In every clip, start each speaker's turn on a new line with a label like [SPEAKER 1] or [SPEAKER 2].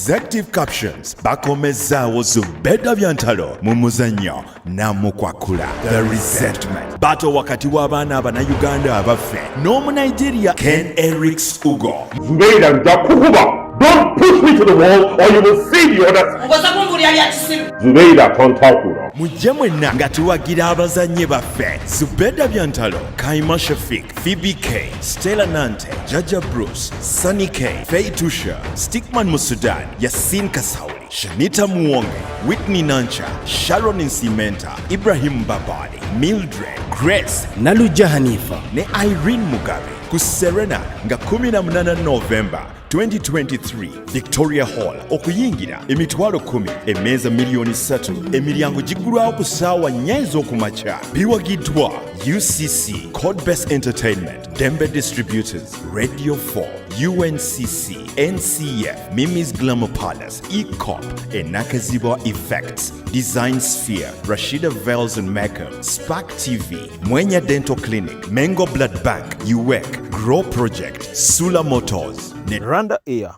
[SPEAKER 1] Executive Captions bakomezzaawo Zubeda Byantalo mu muzannyo Namukwakula The Resentment battle wakati w'abaana Abannayuganda abaffe n'Omunigeria Ken Erics Ugo.
[SPEAKER 2] Zubeida nja kukuba. Don't push me to the wall or you will see the other side.
[SPEAKER 3] Ngoza kumbuulira bya kisiru.
[SPEAKER 2] Zubeida tontakula.
[SPEAKER 1] Mujje mwenna nga tuwagira abazannyi baffe Zubeda Byantalo, Kaima Shafik, Phoebe K, Stella Nante, Jaja Bruce, Sunny K, Faye Tusha, Stickman Musudan, Yasin Kasauli, Shanita Muwonge, Whitney Nancha, Sharon Nsimenta, Ibrahim Babali, Mildred, Grace
[SPEAKER 4] Nalujja Hanifa
[SPEAKER 1] ne Irene Mugabe ku Serena nga 18 November 2023 Victoria Hall. Okuyingira emitwalo 10, emmeeza miliyoni 3, emiryango giggulwawo ku ssaawa 4 ez'okumakya. Biwagiddwa UCC, Codebase Entertainment, Dembe Distributors, Radio 4, UNCC, NCF, Mimi's Glamour Palace, ECOP, Enakaziba Effects, Design Sphere, Rashida Veils and Makeup, Spark TV, Mwenya Dental Clinic, Mengo Blood Bank, UWEC, Grow Project, Sula Motors, ne
[SPEAKER 5] Rwanda Air.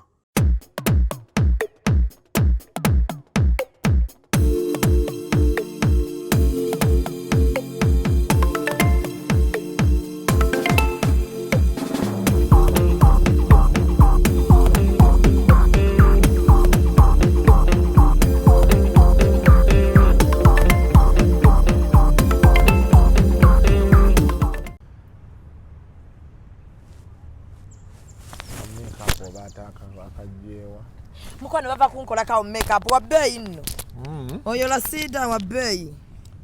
[SPEAKER 3] Mukwano bava kunkolako makeup wa bbeeyi nno. Oyo Lasiida wa bbeeyi.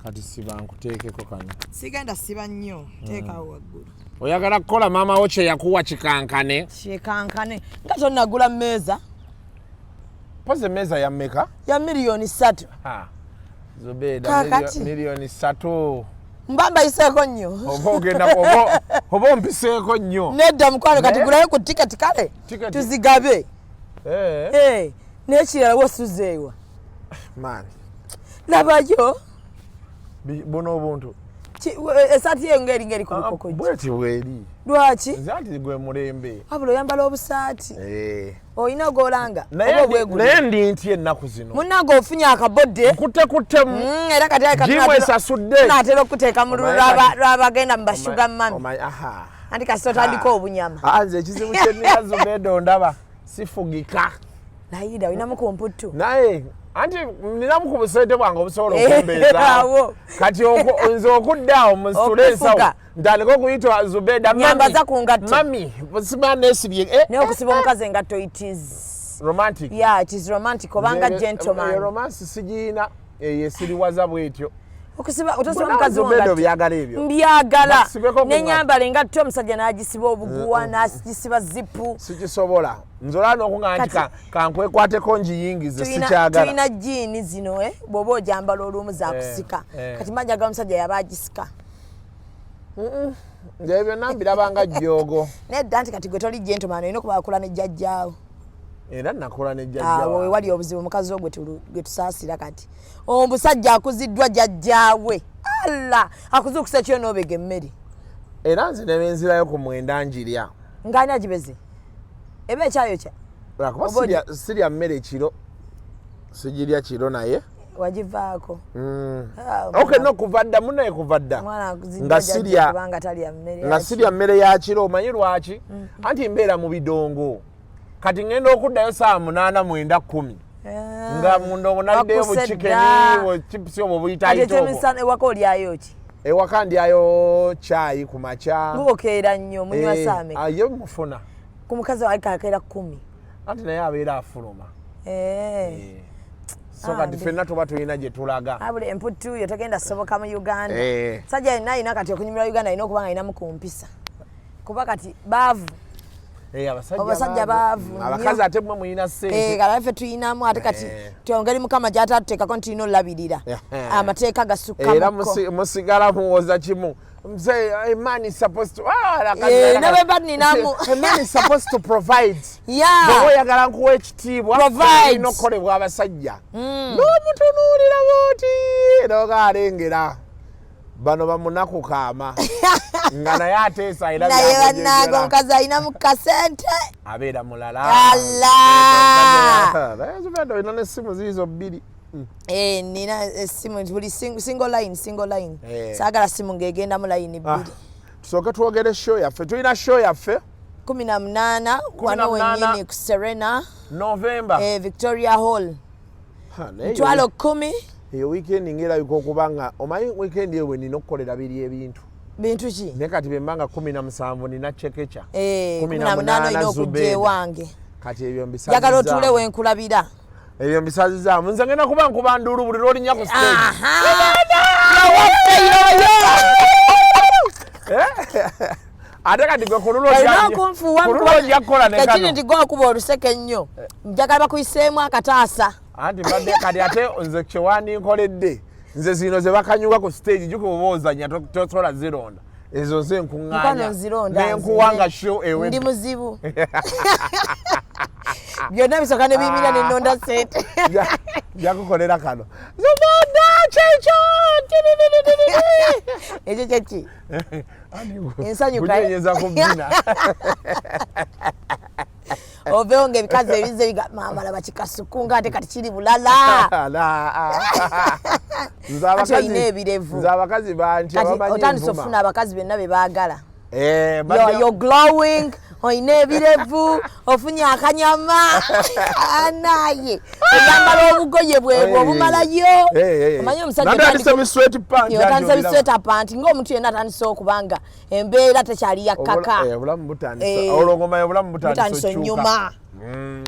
[SPEAKER 5] Kati siba nkuteekeko kano.
[SPEAKER 3] Sigenda siba nnyo, teekawo waggulu.
[SPEAKER 5] Oyagala kukola maama wo kye yakuwa kikankane?
[SPEAKER 3] Kikankane. Nga tonnagula mmeeza.
[SPEAKER 5] Mpozi emmeeza ya mmeka?
[SPEAKER 3] Ya miliyoni 3.
[SPEAKER 5] Zubeda,
[SPEAKER 3] Kaakati.
[SPEAKER 5] miliyoni 3.
[SPEAKER 3] Mba mbayiseeko nnyo.
[SPEAKER 5] Oba ogenda oba ompiseeko nnyo.
[SPEAKER 3] Nedda mukwano, kati
[SPEAKER 5] Naye-
[SPEAKER 3] gulayo ku tiketi kale.
[SPEAKER 5] Tiketi.
[SPEAKER 3] Tuzigabe.
[SPEAKER 5] Eh.
[SPEAKER 3] N'ekirala wosuzeewa.
[SPEAKER 5] Man.
[SPEAKER 3] Labayo.
[SPEAKER 5] Buno obuntu.
[SPEAKER 3] Esaati eyo ng'eri ng'eri ku bikokojjo.
[SPEAKER 5] Bweti bweri.
[SPEAKER 3] Lwaki?
[SPEAKER 5] Nze anti gwe mulembe.
[SPEAKER 3] Wabula oyambala obusaati. Olina gw'olanga
[SPEAKER 5] Naye
[SPEAKER 3] oba obwegulira.
[SPEAKER 5] Naye ndi nti ennaku zino.
[SPEAKER 3] Munnange ofunye akabodde.
[SPEAKER 5] Nkutte kuttemu.
[SPEAKER 3] Era kati alabika
[SPEAKER 5] Gym esasudde.
[SPEAKER 3] tunaatera okuteeka mu
[SPEAKER 5] Omanyi kati-
[SPEAKER 3] lw'abagenda mu bashuga mami.
[SPEAKER 5] Omanyi, aha.
[SPEAKER 3] Anti kasita otandika obunyama.
[SPEAKER 5] Ah, nze ekizibu kye nnina Zubeda ondaba sifugika.
[SPEAKER 3] Nayida olinamu ku mputtu.
[SPEAKER 5] Naye anti ninamu ku busente bwange obusobola okumbeezaawo.
[SPEAKER 3] Awo.
[SPEAKER 5] Kati nze okudda awo musitule ensawo
[SPEAKER 3] Okufuga.
[SPEAKER 5] ntandike okuyitwa Zubeda, mami,
[SPEAKER 3] Nyambaza ku ngatto.
[SPEAKER 5] Mami, sima neesibye.
[SPEAKER 3] Naye okusiba omukazi engatto it is
[SPEAKER 5] Romantic.
[SPEAKER 3] Yeah, it is romantic obanga
[SPEAKER 5] Nze,
[SPEAKER 3] gentleman.
[SPEAKER 5] Romance sigiina, eyo esiriwaza bw'etyo.
[SPEAKER 3] Okusiba otosiba
[SPEAKER 5] Bonna
[SPEAKER 3] omukazi wo
[SPEAKER 5] Zubeda
[SPEAKER 3] ngatto.
[SPEAKER 5] obyagala ebyo.
[SPEAKER 3] Mbyagala.
[SPEAKER 5] Bakusibeko ku ngatto.
[SPEAKER 3] Nenyambala engatto omusajja n'agisiba obuguwa, n'agisiba zipu.
[SPEAKER 5] Sikisobola. Nze olaba n'okuŋŋamba nti
[SPEAKER 3] Kati
[SPEAKER 5] kankwekwateko ngiyingize, sikyagala.
[SPEAKER 3] Tulina jiini zino, bw'oba ogyambala olumu zakusika. Kati mba njagala omusajja yaba agisika.
[SPEAKER 5] Nze byonna mbiraba nga jjoogo.
[SPEAKER 3] Nedda nti kati gwe toli gentleman, olina okuba wakola ne jjajjaawo.
[SPEAKER 5] Era nakola ne jjajja
[SPEAKER 3] Awo
[SPEAKER 5] wange.
[SPEAKER 3] wewali obuzibu, omukazi wo gwe tusaasira kati. Omusajja akuziddwa jjajjaawe. Allah, akuzuukusa kyo n'obega emmere.
[SPEAKER 5] Era nze ne benzirayo ku 9 njirya.
[SPEAKER 3] Ng'ani agibeze? Eba ekyayokya?
[SPEAKER 5] Lwakuba
[SPEAKER 3] Oba
[SPEAKER 5] sirya mmere kiro. Sigirya kiro naye.
[SPEAKER 3] Wagivaako.
[SPEAKER 5] Okay, no, kuva dda, munnaye kuva dda.
[SPEAKER 3] Mwana akuziddwa
[SPEAKER 5] Nga
[SPEAKER 3] jjajja kubanga talya mmere
[SPEAKER 5] nga
[SPEAKER 3] ya
[SPEAKER 5] sirya mmere ya kiro, omanyi lwaki? Anti mbeera mu bidongo. Kati ngenda okuddayo ssaawa 8, 9, 10. Nga mu ndongo naliddeyo bu
[SPEAKER 3] Bakuse
[SPEAKER 5] chicken,
[SPEAKER 3] dda.
[SPEAKER 5] bu chips obwo
[SPEAKER 3] Kati
[SPEAKER 5] buyitayita obwo.
[SPEAKER 3] ekyemisana ewaka olyayo ki?
[SPEAKER 5] Ewaka ndyayo caayi ku makya.
[SPEAKER 3] Mubokeera nnyo, munywa saame.
[SPEAKER 5] Ye mufuna.
[SPEAKER 3] Ku mukazi wange akeera 10.
[SPEAKER 5] Anti naye abeera afuluma. So kati ffenna tuba tulina gye tulaga.
[SPEAKER 3] Abula emputtu yo tegenda soboka mu Uganda. Sajja yenna alina kati okunyumirwa Uganda alina okuba nga alinamu ku mpisa. Kuba kati baavu.
[SPEAKER 5] Abasajja
[SPEAKER 3] Abasajja baavu nnyo.
[SPEAKER 5] Abakazi ate mmwe mulina ssente.
[SPEAKER 3] Kati ffe tuyinamu ate kati twongeri Mukama gy'ataatuteekako nti tulina olabirira. Amateeka gasukka
[SPEAKER 5] Era
[SPEAKER 3] mukko.
[SPEAKER 5] musigala muwoza kimu. Mzee, a man is supposed to,
[SPEAKER 3] Ne bwe mba ninamu.
[SPEAKER 5] A man is supposed to provide. Bw'oba oyagala nkuwa ekitiibwa,
[SPEAKER 3] Provide.
[SPEAKER 5] olina okukolebwa abasajja. N'omutunuulira bw'oti, n'oga alengera. Bano bamunaku kaama. Nga naye ateesa era
[SPEAKER 3] Naye
[SPEAKER 5] byakunyonyola.
[SPEAKER 3] bannange, omukazi alina mu kasente.
[SPEAKER 5] Abeera mulala.
[SPEAKER 3] Allah!
[SPEAKER 5] Naye Zubeda, olina n'essimu ziizo bbiri.
[SPEAKER 3] Eh, nina essimu buli single line, single line. Saagala simu ng'egendamu layini bbiri.
[SPEAKER 5] Tusooke twogere show yaffe. Tulina show yaffe
[SPEAKER 3] 18 wano
[SPEAKER 5] 18
[SPEAKER 3] wennyini ku Serena,
[SPEAKER 5] November.
[SPEAKER 3] Eh, Victoria Hall.
[SPEAKER 5] Ha, naye
[SPEAKER 3] 100,000.
[SPEAKER 5] Eyo weekend ngaerabika okuba nga, omanyi, weekend eyo bwe nina okukolera biri ebintu.
[SPEAKER 3] Bintu ki?
[SPEAKER 5] Naye kati bwe nga 17 nina chekecha.
[SPEAKER 3] Eh, 18 olina okujja
[SPEAKER 5] Zubeda.
[SPEAKER 3] ewange.
[SPEAKER 5] Kati ebyo
[SPEAKER 3] Njagala otuule
[SPEAKER 5] mbisazizaamu.
[SPEAKER 3] wenkulabira.
[SPEAKER 5] Ebyo mbisazizaamu. Nze ngenda kuba nkuba nduulu buli lwolinnya ku stage.
[SPEAKER 3] Yawaffe yoyo.
[SPEAKER 5] Ate kati gwe ku lulwo
[SPEAKER 3] Olina okunfuuwa.
[SPEAKER 5] ku lulwo ojja kukola ne
[SPEAKER 3] Ekiri
[SPEAKER 5] kano.
[SPEAKER 3] nti gwe okuba oluseke ennyo, njagala bakuyiseemu akataasa.
[SPEAKER 5] Anti mbadde kati ate nze kyewandinkoledde, nze zino ze bakanyuga ku stage, juka oba ozanya tosobola zironda, ezo nze
[SPEAKER 3] Mukwano,
[SPEAKER 5] nkuŋŋaanya
[SPEAKER 3] nzironda nze.
[SPEAKER 5] nenkuwa nga show
[SPEAKER 3] Ndi
[SPEAKER 5] ewedde.
[SPEAKER 3] muzibu, byonna bisooka ne biyimira nenonda sente.
[SPEAKER 5] Nja kukolera kano, Zubeda kyekyo.
[SPEAKER 3] Ekyo kyeki? Ensanyuka.
[SPEAKER 5] Kunyenyeza ku bbina.
[SPEAKER 3] Oveewo ngaebikazi ebizze biga, maama laba kikasuku, nga ate kati kiri bulala.
[SPEAKER 5] Nze
[SPEAKER 3] Ati olina ebirevu.
[SPEAKER 5] Nze abakazi bantya.
[SPEAKER 3] Kati
[SPEAKER 5] bamanyi
[SPEAKER 3] otandise
[SPEAKER 5] nvuma.
[SPEAKER 3] okufuna abakazi benna be baagala.
[SPEAKER 5] Eh, badde-
[SPEAKER 3] You're glowing, olina ebirevu, ofunye akanyama, anaye oyambala obugoye bwebwo obumalayo.
[SPEAKER 5] Eh, eh.
[SPEAKER 3] Omanyi omusajja
[SPEAKER 5] Natandise mu sweat pant,
[SPEAKER 3] otandise
[SPEAKER 5] anti
[SPEAKER 3] bisweta pant, ng'omuntu yenna atandise okuba nga embeera tekyali ya kaka.
[SPEAKER 5] Obulamu butandise.
[SPEAKER 3] Eh.
[SPEAKER 5] Olwo ngoma obulamu butandise
[SPEAKER 3] Butandise
[SPEAKER 5] okyuka.
[SPEAKER 3] onyuma,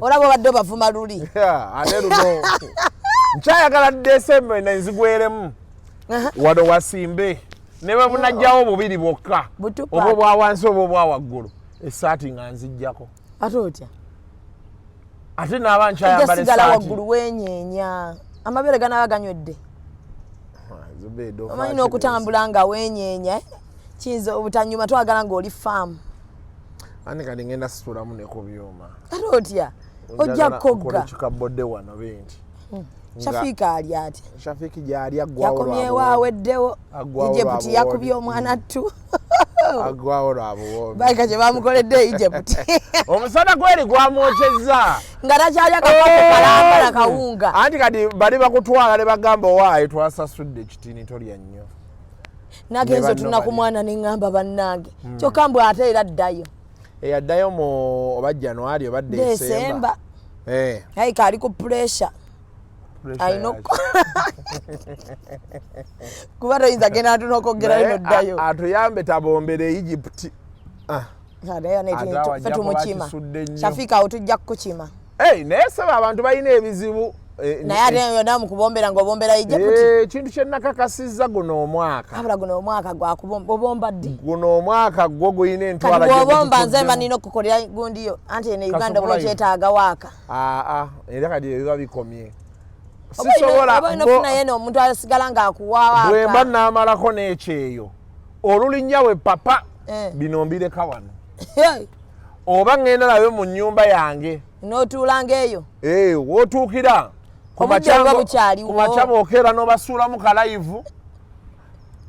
[SPEAKER 3] olaba obadde obavuma luli.
[SPEAKER 5] Yeah, ate luno nkyayagala Desemba nenzigweremu wano wasimbe ne bwe bunajjawo bubiri bwokka,
[SPEAKER 3] Butupa.
[SPEAKER 5] oba obwa wansi oba obwa waggulu, essaati nga nzijjako.
[SPEAKER 3] Ate otya?
[SPEAKER 5] Ate naaba
[SPEAKER 3] Ojja
[SPEAKER 5] nkyayambala
[SPEAKER 3] sigala
[SPEAKER 5] essaati.
[SPEAKER 3] waggulu wenyeenya, amabeere ganaaba ganywedde.
[SPEAKER 5] Ah, Zubeda,
[SPEAKER 3] Omanyi
[SPEAKER 5] ofaaki
[SPEAKER 3] n'okutambula nga wenyeenya, eh, kiyinza obutanyuma, twagala ng'oli faamu.
[SPEAKER 5] nensi. Anti kati ngenda situlamu ne ku byuma.
[SPEAKER 3] Ate otya? Ojja
[SPEAKER 5] Njagala nkole
[SPEAKER 3] kogga.
[SPEAKER 5] kikabodde wano benti.
[SPEAKER 3] Shafiika ali atya?
[SPEAKER 5] Shafiiki gyali, aggwawo
[SPEAKER 3] Yakomyewo?
[SPEAKER 5] lwa buwoomi.
[SPEAKER 3] Aweddewo.
[SPEAKER 5] Aggwawo
[SPEAKER 3] Egypt
[SPEAKER 5] lwa buwoomi.
[SPEAKER 3] yakubye omwana ttu.
[SPEAKER 5] Aggwawo lwa buwoomi.
[SPEAKER 3] Baika kye bamukoledde e Egypt.
[SPEAKER 5] Omusana gweri gwamwokyezza.
[SPEAKER 3] Nga takyali akakopo kalambala kawunga.
[SPEAKER 5] Anti kati bali bakutwala ne bagamba, owaaye twasasudde ekitini, tolya nnyo.
[SPEAKER 3] Nagenza
[SPEAKER 5] Ne banno
[SPEAKER 3] otuna ku
[SPEAKER 5] bali.
[SPEAKER 3] mwana neŋŋamba bannange, kyokka mbw ate era ddayo.
[SPEAKER 5] Eyaddayo mu oba January oba Desemba.
[SPEAKER 3] Desemba.
[SPEAKER 5] Eh,
[SPEAKER 3] Ayika ali ku pressure.
[SPEAKER 5] Pressure
[SPEAKER 3] Alina
[SPEAKER 5] yaki.
[SPEAKER 3] Kuba toyinza genda atuna okwogerayo
[SPEAKER 5] Naye
[SPEAKER 3] noddayo.
[SPEAKER 5] atuyambe tabombere Egypt. Ah.
[SPEAKER 3] Ate
[SPEAKER 5] Ate awo
[SPEAKER 3] ffe
[SPEAKER 5] ajja kuba
[SPEAKER 3] tumukima.
[SPEAKER 5] akisudde nnyo.
[SPEAKER 3] Shafiika, awo tujja kukukima.
[SPEAKER 5] Hey, naye saba abantu balina ebizibu.
[SPEAKER 3] Naye ate yonna mukubombera ng'obombera Egypt.
[SPEAKER 5] Ekintu kye nakakasizza guno omwaka.
[SPEAKER 3] Abula guno omwaka gwakubomba, obomba ddi?
[SPEAKER 5] Guno omwaka gwo gulina
[SPEAKER 3] Kati
[SPEAKER 5] entwala.
[SPEAKER 3] bw'obomba nze mba nina okukolera gundiyo, anti eno e Uganda oba
[SPEAKER 5] Kasukulayo.
[SPEAKER 3] okyetaaga waaka.
[SPEAKER 5] Aa, era kati ebiba bikomye.
[SPEAKER 3] Oba
[SPEAKER 5] Sisobola.
[SPEAKER 3] olina okufunayo eno omuntu asigala ng'akuwa
[SPEAKER 5] Bwe mba
[SPEAKER 3] waaka.
[SPEAKER 5] naamalako n'ekyeyo olulinnya we papa,
[SPEAKER 3] Eh.
[SPEAKER 5] bino mbireka wano oba ŋŋenda nayo mu nnyumba yange.
[SPEAKER 3] N'otuula ng'eyo.
[SPEAKER 5] Eh, wootuukira ku
[SPEAKER 3] Obudde buba bukyaliwo.
[SPEAKER 5] ku makya bwokeera n'obasuulamu ka live,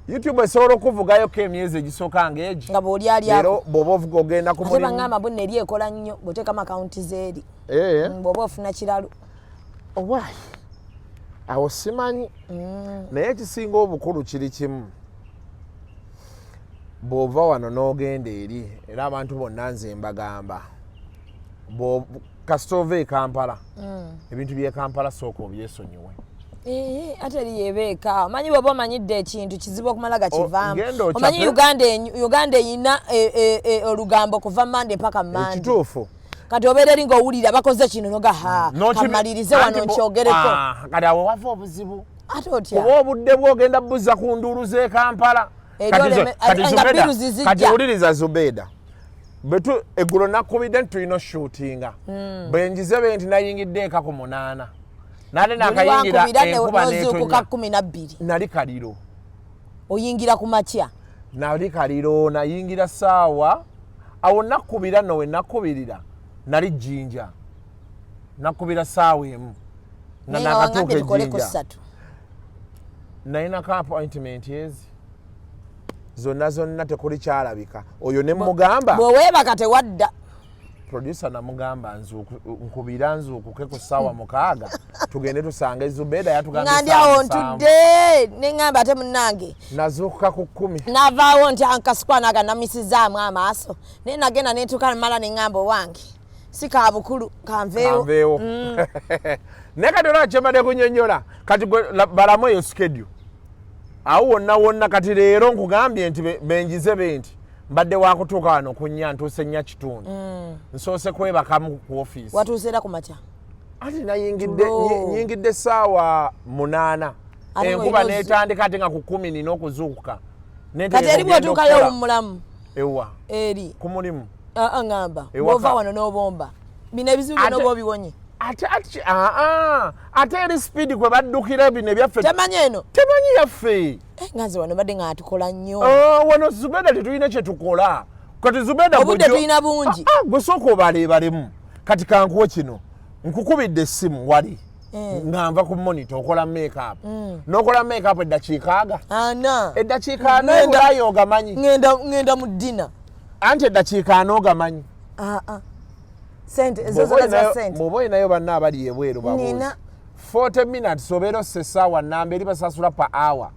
[SPEAKER 5] YouTube esobola okuvugayoko emyezi egisooka ng'egi.
[SPEAKER 3] Nga bw'olyalyako.
[SPEAKER 5] Leero bw'oba ovuga ogenda ku
[SPEAKER 3] Ate
[SPEAKER 5] mulimu.
[SPEAKER 3] baŋŋamba bunno eri ekola nnyo bw'oteekamu akawunti z'eri.
[SPEAKER 5] Eh,
[SPEAKER 3] Bw'oba ofuna kiralu.
[SPEAKER 5] Owaayi, awo simanyi. Naye ekisinga obukulu kiri kimu: bw'ova wano n'ogenda eri, era abantu bonna nze mbagamba, kasita ova e Kampala, ebintu by'e Kampala sooka obyesonyiwe.
[SPEAKER 3] Ee, ate eri yebeeka, omanyi bw'oba omanyidde ekintu kizibu okumala gakivaamu.
[SPEAKER 5] Genda ochape.
[SPEAKER 3] Omanyi Uganda Uganda eyina olugambo kuva Mande paka Mande.
[SPEAKER 5] Ekituufu.
[SPEAKER 3] Kati obeera eri ng'owulira bakoze kino noga ha, kamalirize wano
[SPEAKER 5] Anti
[SPEAKER 3] nkyogereko.
[SPEAKER 5] Ah, kati awo wava obuzibu.
[SPEAKER 3] Ate otya?
[SPEAKER 5] Kuba obudde bwogenda buza ku nduulu z'e Kampala.
[SPEAKER 3] Eri
[SPEAKER 5] Kati kati
[SPEAKER 3] nga
[SPEAKER 5] Zubeda,
[SPEAKER 3] bills zijja.
[SPEAKER 5] kati wuliriza Zubeda, bwetu eggulo nakubidde nti tulina oshuutinga, bwe njize be nti nayingidde eka ku 8, nate
[SPEAKER 3] Buli
[SPEAKER 5] nakayingira
[SPEAKER 3] wankubira
[SPEAKER 5] enkuba
[SPEAKER 3] n'ozuukuka
[SPEAKER 5] n'etonya.
[SPEAKER 3] 12.
[SPEAKER 5] Nali kaliro.
[SPEAKER 3] Oyingira ku makya.
[SPEAKER 5] Nali kaliro, nayingira saawa awo nakubira nno we nakubirira nali Jjinja, nakubira saawa 1 nga
[SPEAKER 3] Naye nga
[SPEAKER 5] nakatuuka
[SPEAKER 3] waŋŋambye tukole ku
[SPEAKER 5] ejjinja.
[SPEAKER 3] 3.
[SPEAKER 5] Nalinako appointment ezi. Zonna zonna tekuli kyalabika. Oyo ne mugamba
[SPEAKER 3] Bweweebaka tewadda.
[SPEAKER 5] Producer namugamba nkubira nzuukuke ku ssaawa 6 tugende tusange Zubeda. Yatugambye
[SPEAKER 3] Nga ndi
[SPEAKER 5] ssaawa
[SPEAKER 3] awo
[SPEAKER 5] 7.
[SPEAKER 3] ntudde neŋŋamba ate munnange.
[SPEAKER 5] Nazuukuka ku 10.
[SPEAKER 3] Navaawo nti ankasukwana namisizaamu amaaso, naye nagenda nentuuka mala neŋŋamba owange si kabukulu, kanveewo.
[SPEAKER 5] Kanveewo. Naye kati olaba kyembadde kunyonyola kati gwe balamu eyo schedule awo wonna wonna. Kati leero nkugambye nti benjize be nti mbadde wakutuuka wano ku 4, ntuuse 4:15. Nsoose kwebakamu ku ofiisi.
[SPEAKER 3] Watuuse era ku makya?
[SPEAKER 5] Ati nayingidde
[SPEAKER 3] Tulo.
[SPEAKER 5] Nyingidde ssaawa 8.
[SPEAKER 3] Ate
[SPEAKER 5] Enkuba
[SPEAKER 3] ng'olina
[SPEAKER 5] netandika, ate nga ku 10 nina okuzuukuka.
[SPEAKER 3] Kati eri bwotuukayo owummulamu?
[SPEAKER 5] Ewa?
[SPEAKER 3] Eri.
[SPEAKER 5] Ku mulimu?
[SPEAKER 3] Aa, ŋŋamba
[SPEAKER 5] Ewaka.
[SPEAKER 3] bwova wano n'obomba bino ebizibu byonna oba obiwonye.
[SPEAKER 5] Ate aa, ate eri speed kwe baddukira bino ebyaffe.
[SPEAKER 3] Temanyi eno.
[SPEAKER 5] Temanyi yaffe.
[SPEAKER 3] Eh, nga nze wano mbadde nga tukola nnyo.
[SPEAKER 5] Oh, wano Zubeda tetulina kyetukola kati Zubeda.
[SPEAKER 3] Obudde tulina bungi.
[SPEAKER 5] Ah, ah, gwe sooka obaleebalemu. Kati kankuwe kino, nkukubidde essimu wali nga nva ku monitor okola makeup, n'okola makeup eddakiika aga
[SPEAKER 3] 40.
[SPEAKER 5] Eddakiika 40 ebulayo ogamanyi?
[SPEAKER 3] Ŋŋenda mu dinner.
[SPEAKER 5] Anti eddakiika 40 ogamanyi?
[SPEAKER 3] Ah, ah. Sente ezo zonna ziba sente.
[SPEAKER 5] Bw'oba olinayo banna abali ebweru babuuze.
[SPEAKER 3] Nina.
[SPEAKER 5] 40 minutes obeera ossa essaawa namba eri basasula per hour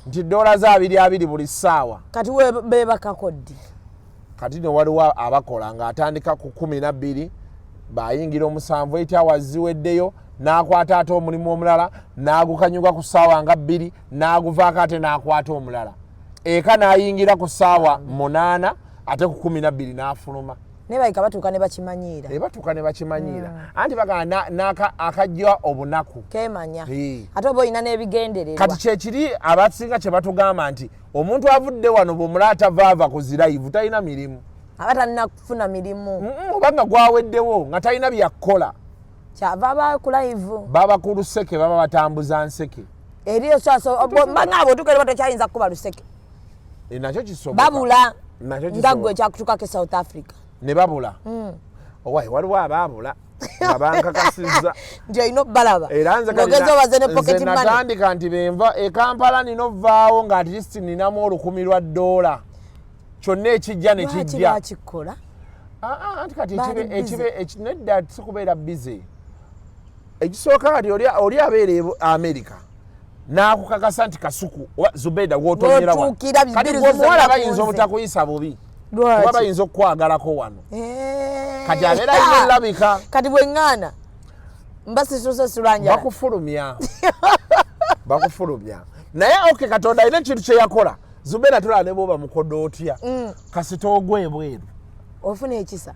[SPEAKER 5] nti dola za abiri abiri buli ssaawa.
[SPEAKER 3] Kati beebakako ddi?
[SPEAKER 5] Kati no waliwo abakola ng'atandika ku 12, bayingira 7, 8 hours ziweddeyo, n'akwata ate omulimu omulala n'agukanyuga ku ssaawa nga 2, n'aguvaako ate n'akwata omulala eka n'ayingira ku ssaawa 8, ate ku 12 n'afuluma.
[SPEAKER 3] Naye balika batuuka ne bakimanyiira.
[SPEAKER 5] Ne batuuka ne bakimanyiira, anti bagamba akajja obunaku.
[SPEAKER 3] Kemanya.
[SPEAKER 5] Ee.
[SPEAKER 3] Ate oba olina n'ebigendererwa.
[SPEAKER 5] Kati kyekiri abasinga kye batugamba nti omuntu avudde wano bw'omulala tavaava ku zi live talina mirimu.
[SPEAKER 3] Aba talina kufuna mirimu.
[SPEAKER 5] Oba nga gwaweddewo nga talina byakukola.
[SPEAKER 3] Kyava aba ku live.
[SPEAKER 5] Baba ku luseke, baba batambuza nseke.
[SPEAKER 3] Eri banga otuuka eri tokyayinza kukuba luseke.
[SPEAKER 5] E, nakyo kisoboka.
[SPEAKER 3] Babula.
[SPEAKER 5] Nakyo
[SPEAKER 3] Nga
[SPEAKER 5] kisoboka.
[SPEAKER 3] gwe ekyakutukako e South Africa.
[SPEAKER 5] Ne babula. Owaye waliwo abaabula nga bankakasizza.
[SPEAKER 3] Nti olina obbalaba.
[SPEAKER 5] Era nze kati
[SPEAKER 3] Ng'ogeza obaze ne
[SPEAKER 5] nze
[SPEAKER 3] pocket money.
[SPEAKER 5] natandika nti benva e Kampala nina ovaawo nga at least ninamu $1,000, kyonna ekijja ne
[SPEAKER 3] Lwaki
[SPEAKER 5] kijja.
[SPEAKER 3] bakikola?
[SPEAKER 5] Ah, ah, anti kati
[SPEAKER 3] Baali
[SPEAKER 5] ekibe
[SPEAKER 3] busy.
[SPEAKER 5] nedda, si kubeera busy. Ekisooka kati oli abeera e America n'akukakasa nti Kasuku oba Zubeda wotonyera wano.
[SPEAKER 3] W'otuukira
[SPEAKER 5] Kati
[SPEAKER 3] bibiri
[SPEAKER 5] gwe omuwala
[SPEAKER 3] zonna
[SPEAKER 5] bayinza
[SPEAKER 3] kunze.
[SPEAKER 5] obutakuyisa bubi.
[SPEAKER 3] Lwaki?
[SPEAKER 5] Kuba bayinza okukwagalako wano.
[SPEAKER 3] Eh.
[SPEAKER 5] Kati abeera alina olabika.
[SPEAKER 3] Kati bwe ŋŋaana mba sisuse sulanja.
[SPEAKER 5] Bakufulumya, bakufulumya. Naye okay, Katonda alina ekintu kye yakola. Zubeda, tulaba ne bwoba mukodo otya, kasita ogwa ebweru
[SPEAKER 3] Ofuna ekisa.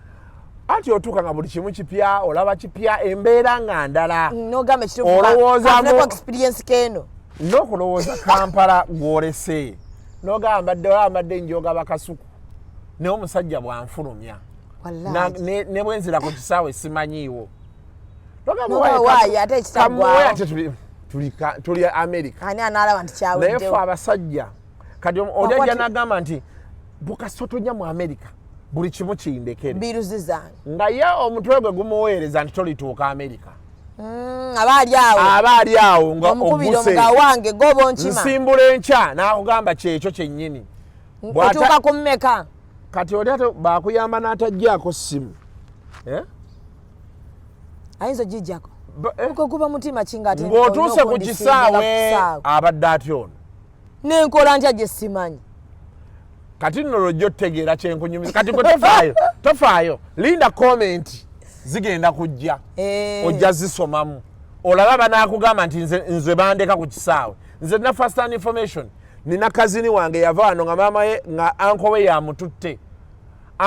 [SPEAKER 5] Anti otuuka nga buli kimu kipya, olaba kipya, embeera nga ndala.
[SPEAKER 3] Nogamba ekituufu.
[SPEAKER 5] Olowooza
[SPEAKER 3] Experience keeno.
[SPEAKER 5] N'okulowooza Kampala gwolese nogamba mbadde olaba mbadde njoga bakasuku, naye omusajja bwanfulumya
[SPEAKER 3] Wallaahi.
[SPEAKER 5] Ne bwenzira ku kisaawe simanyiiwo. Nogamba,
[SPEAKER 3] Noba
[SPEAKER 5] waaye
[SPEAKER 3] waaye, ate ekitaggwawo.
[SPEAKER 5] Kamuwe ate tuli America.
[SPEAKER 3] Ani anaalaba nti
[SPEAKER 5] Naye ffe
[SPEAKER 3] kyaweddewo?
[SPEAKER 5] abasajja kati oli
[SPEAKER 3] Wakwati-
[SPEAKER 5] ajja n'agamba nti bukasotonya mu America buli kimu kindekere.
[SPEAKER 3] Biruzi zange.
[SPEAKER 5] Nga ye omutwe gwe gumuweereza nti tolituuka America.
[SPEAKER 3] Aba ali awo.
[SPEAKER 5] Aba ali awo nga
[SPEAKER 3] Omukubira
[SPEAKER 5] oguse.
[SPEAKER 3] omuga wange goba onkima.
[SPEAKER 5] Nsimbula enkya n'akugamba kyekyo kyennyini.
[SPEAKER 3] Otuuka ku mmeka?
[SPEAKER 5] Kati oli ate bakuyamba n'atajjaako ssimu. Eh?
[SPEAKER 3] Ayinza ogijjako?
[SPEAKER 5] Eh?
[SPEAKER 3] Ogwo guba mutima kinga ate
[SPEAKER 5] Ng'otuuse
[SPEAKER 3] olina
[SPEAKER 5] ku
[SPEAKER 3] okundisimbula ku
[SPEAKER 5] kisaawe
[SPEAKER 3] kisaawe.
[SPEAKER 5] Abadde atya ono?
[SPEAKER 3] Nenkola ntya gye simanyi?
[SPEAKER 5] Kati nno lwojja otutegeera kyenkunyumiza. Kati gwe tofaayo, tofaayo, linda comment zigenda kujja.
[SPEAKER 3] Eh.
[SPEAKER 5] Ojja zisomamu olaba banaakugamba nti nze bandeka ku kisaawe. Nze nina first hand information, nina cousin wange yava wano nga maama ye nga uncle we yamututte,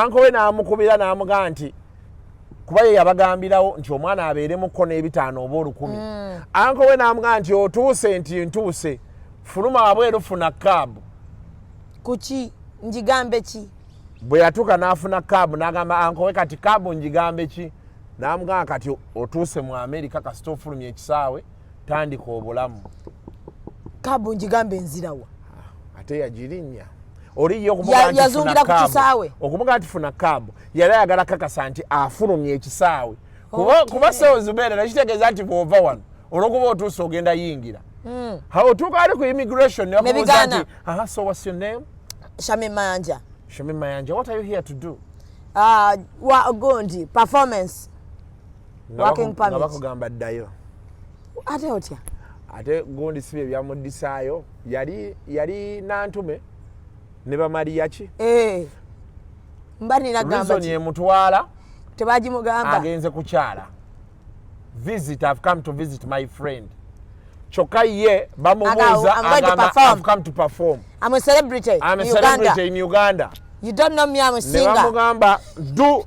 [SPEAKER 5] uncle we n'amukubira n'amugamba nti kuba ye yabagambirawo nti omwana abeeremuko n'ebitaano oba 1,000. Uncle we n'amugamba nti otuuse? Nti ntuuse. Fuluma wabweru, funa cab.
[SPEAKER 3] Kuki ngigambe ki?
[SPEAKER 5] Bwe yatuuka n'afuna cab, n'agamba uncle we kati cab ngigambe ki? N'amugamba kati otuuse mu Amerika, kasita ofulumya ekisaawe tandika obulamu.
[SPEAKER 3] Cab ngigambe nzirawa?
[SPEAKER 5] Ate yagirinnya oli ye okumugamba nti
[SPEAKER 3] Yazungira
[SPEAKER 5] funa
[SPEAKER 3] ku
[SPEAKER 5] cab.
[SPEAKER 3] kisaawe?
[SPEAKER 5] Okumugamba nti funa cab, yali ayagala kakasa nti afulumya ekisaawe kuba,
[SPEAKER 3] Okay.
[SPEAKER 5] kuba sewo Zubeera nakitegeeza nti bw'ova wano olwokuba otuuse ogenda yingira. Ha, otuuka ali ku immigration ne bakubuuza
[SPEAKER 3] Nebigaana.
[SPEAKER 5] nti, "Aha, so what's your name?"
[SPEAKER 3] Shamim Mayanja.
[SPEAKER 5] Shamim Mayanja, what are you here to do?
[SPEAKER 3] Ah, wa gundi performance. Working
[SPEAKER 5] Nga
[SPEAKER 3] permit.
[SPEAKER 5] bakugamba ddayo.
[SPEAKER 3] Ate otya?
[SPEAKER 5] Ate gundi si bye byamuddisaayo, yali Nantume ne bamaliyaki.
[SPEAKER 3] Eh. Mba nina gamba
[SPEAKER 5] Reason
[SPEAKER 3] ki?
[SPEAKER 5] emutwala
[SPEAKER 3] Tebagimugamba.
[SPEAKER 5] Agenze kukyala, visit, "I've come to visit my friend." Kyokka ye bamubuuza,
[SPEAKER 3] "I'm going to
[SPEAKER 5] agamba,
[SPEAKER 3] perform."
[SPEAKER 5] "I've come to perform."
[SPEAKER 3] I'm a celebrity
[SPEAKER 5] I'm a
[SPEAKER 3] in Uganda.
[SPEAKER 5] celebrity in Uganda.
[SPEAKER 3] You don't know me, I'm a
[SPEAKER 5] Ne
[SPEAKER 3] singer.
[SPEAKER 5] bamugamba do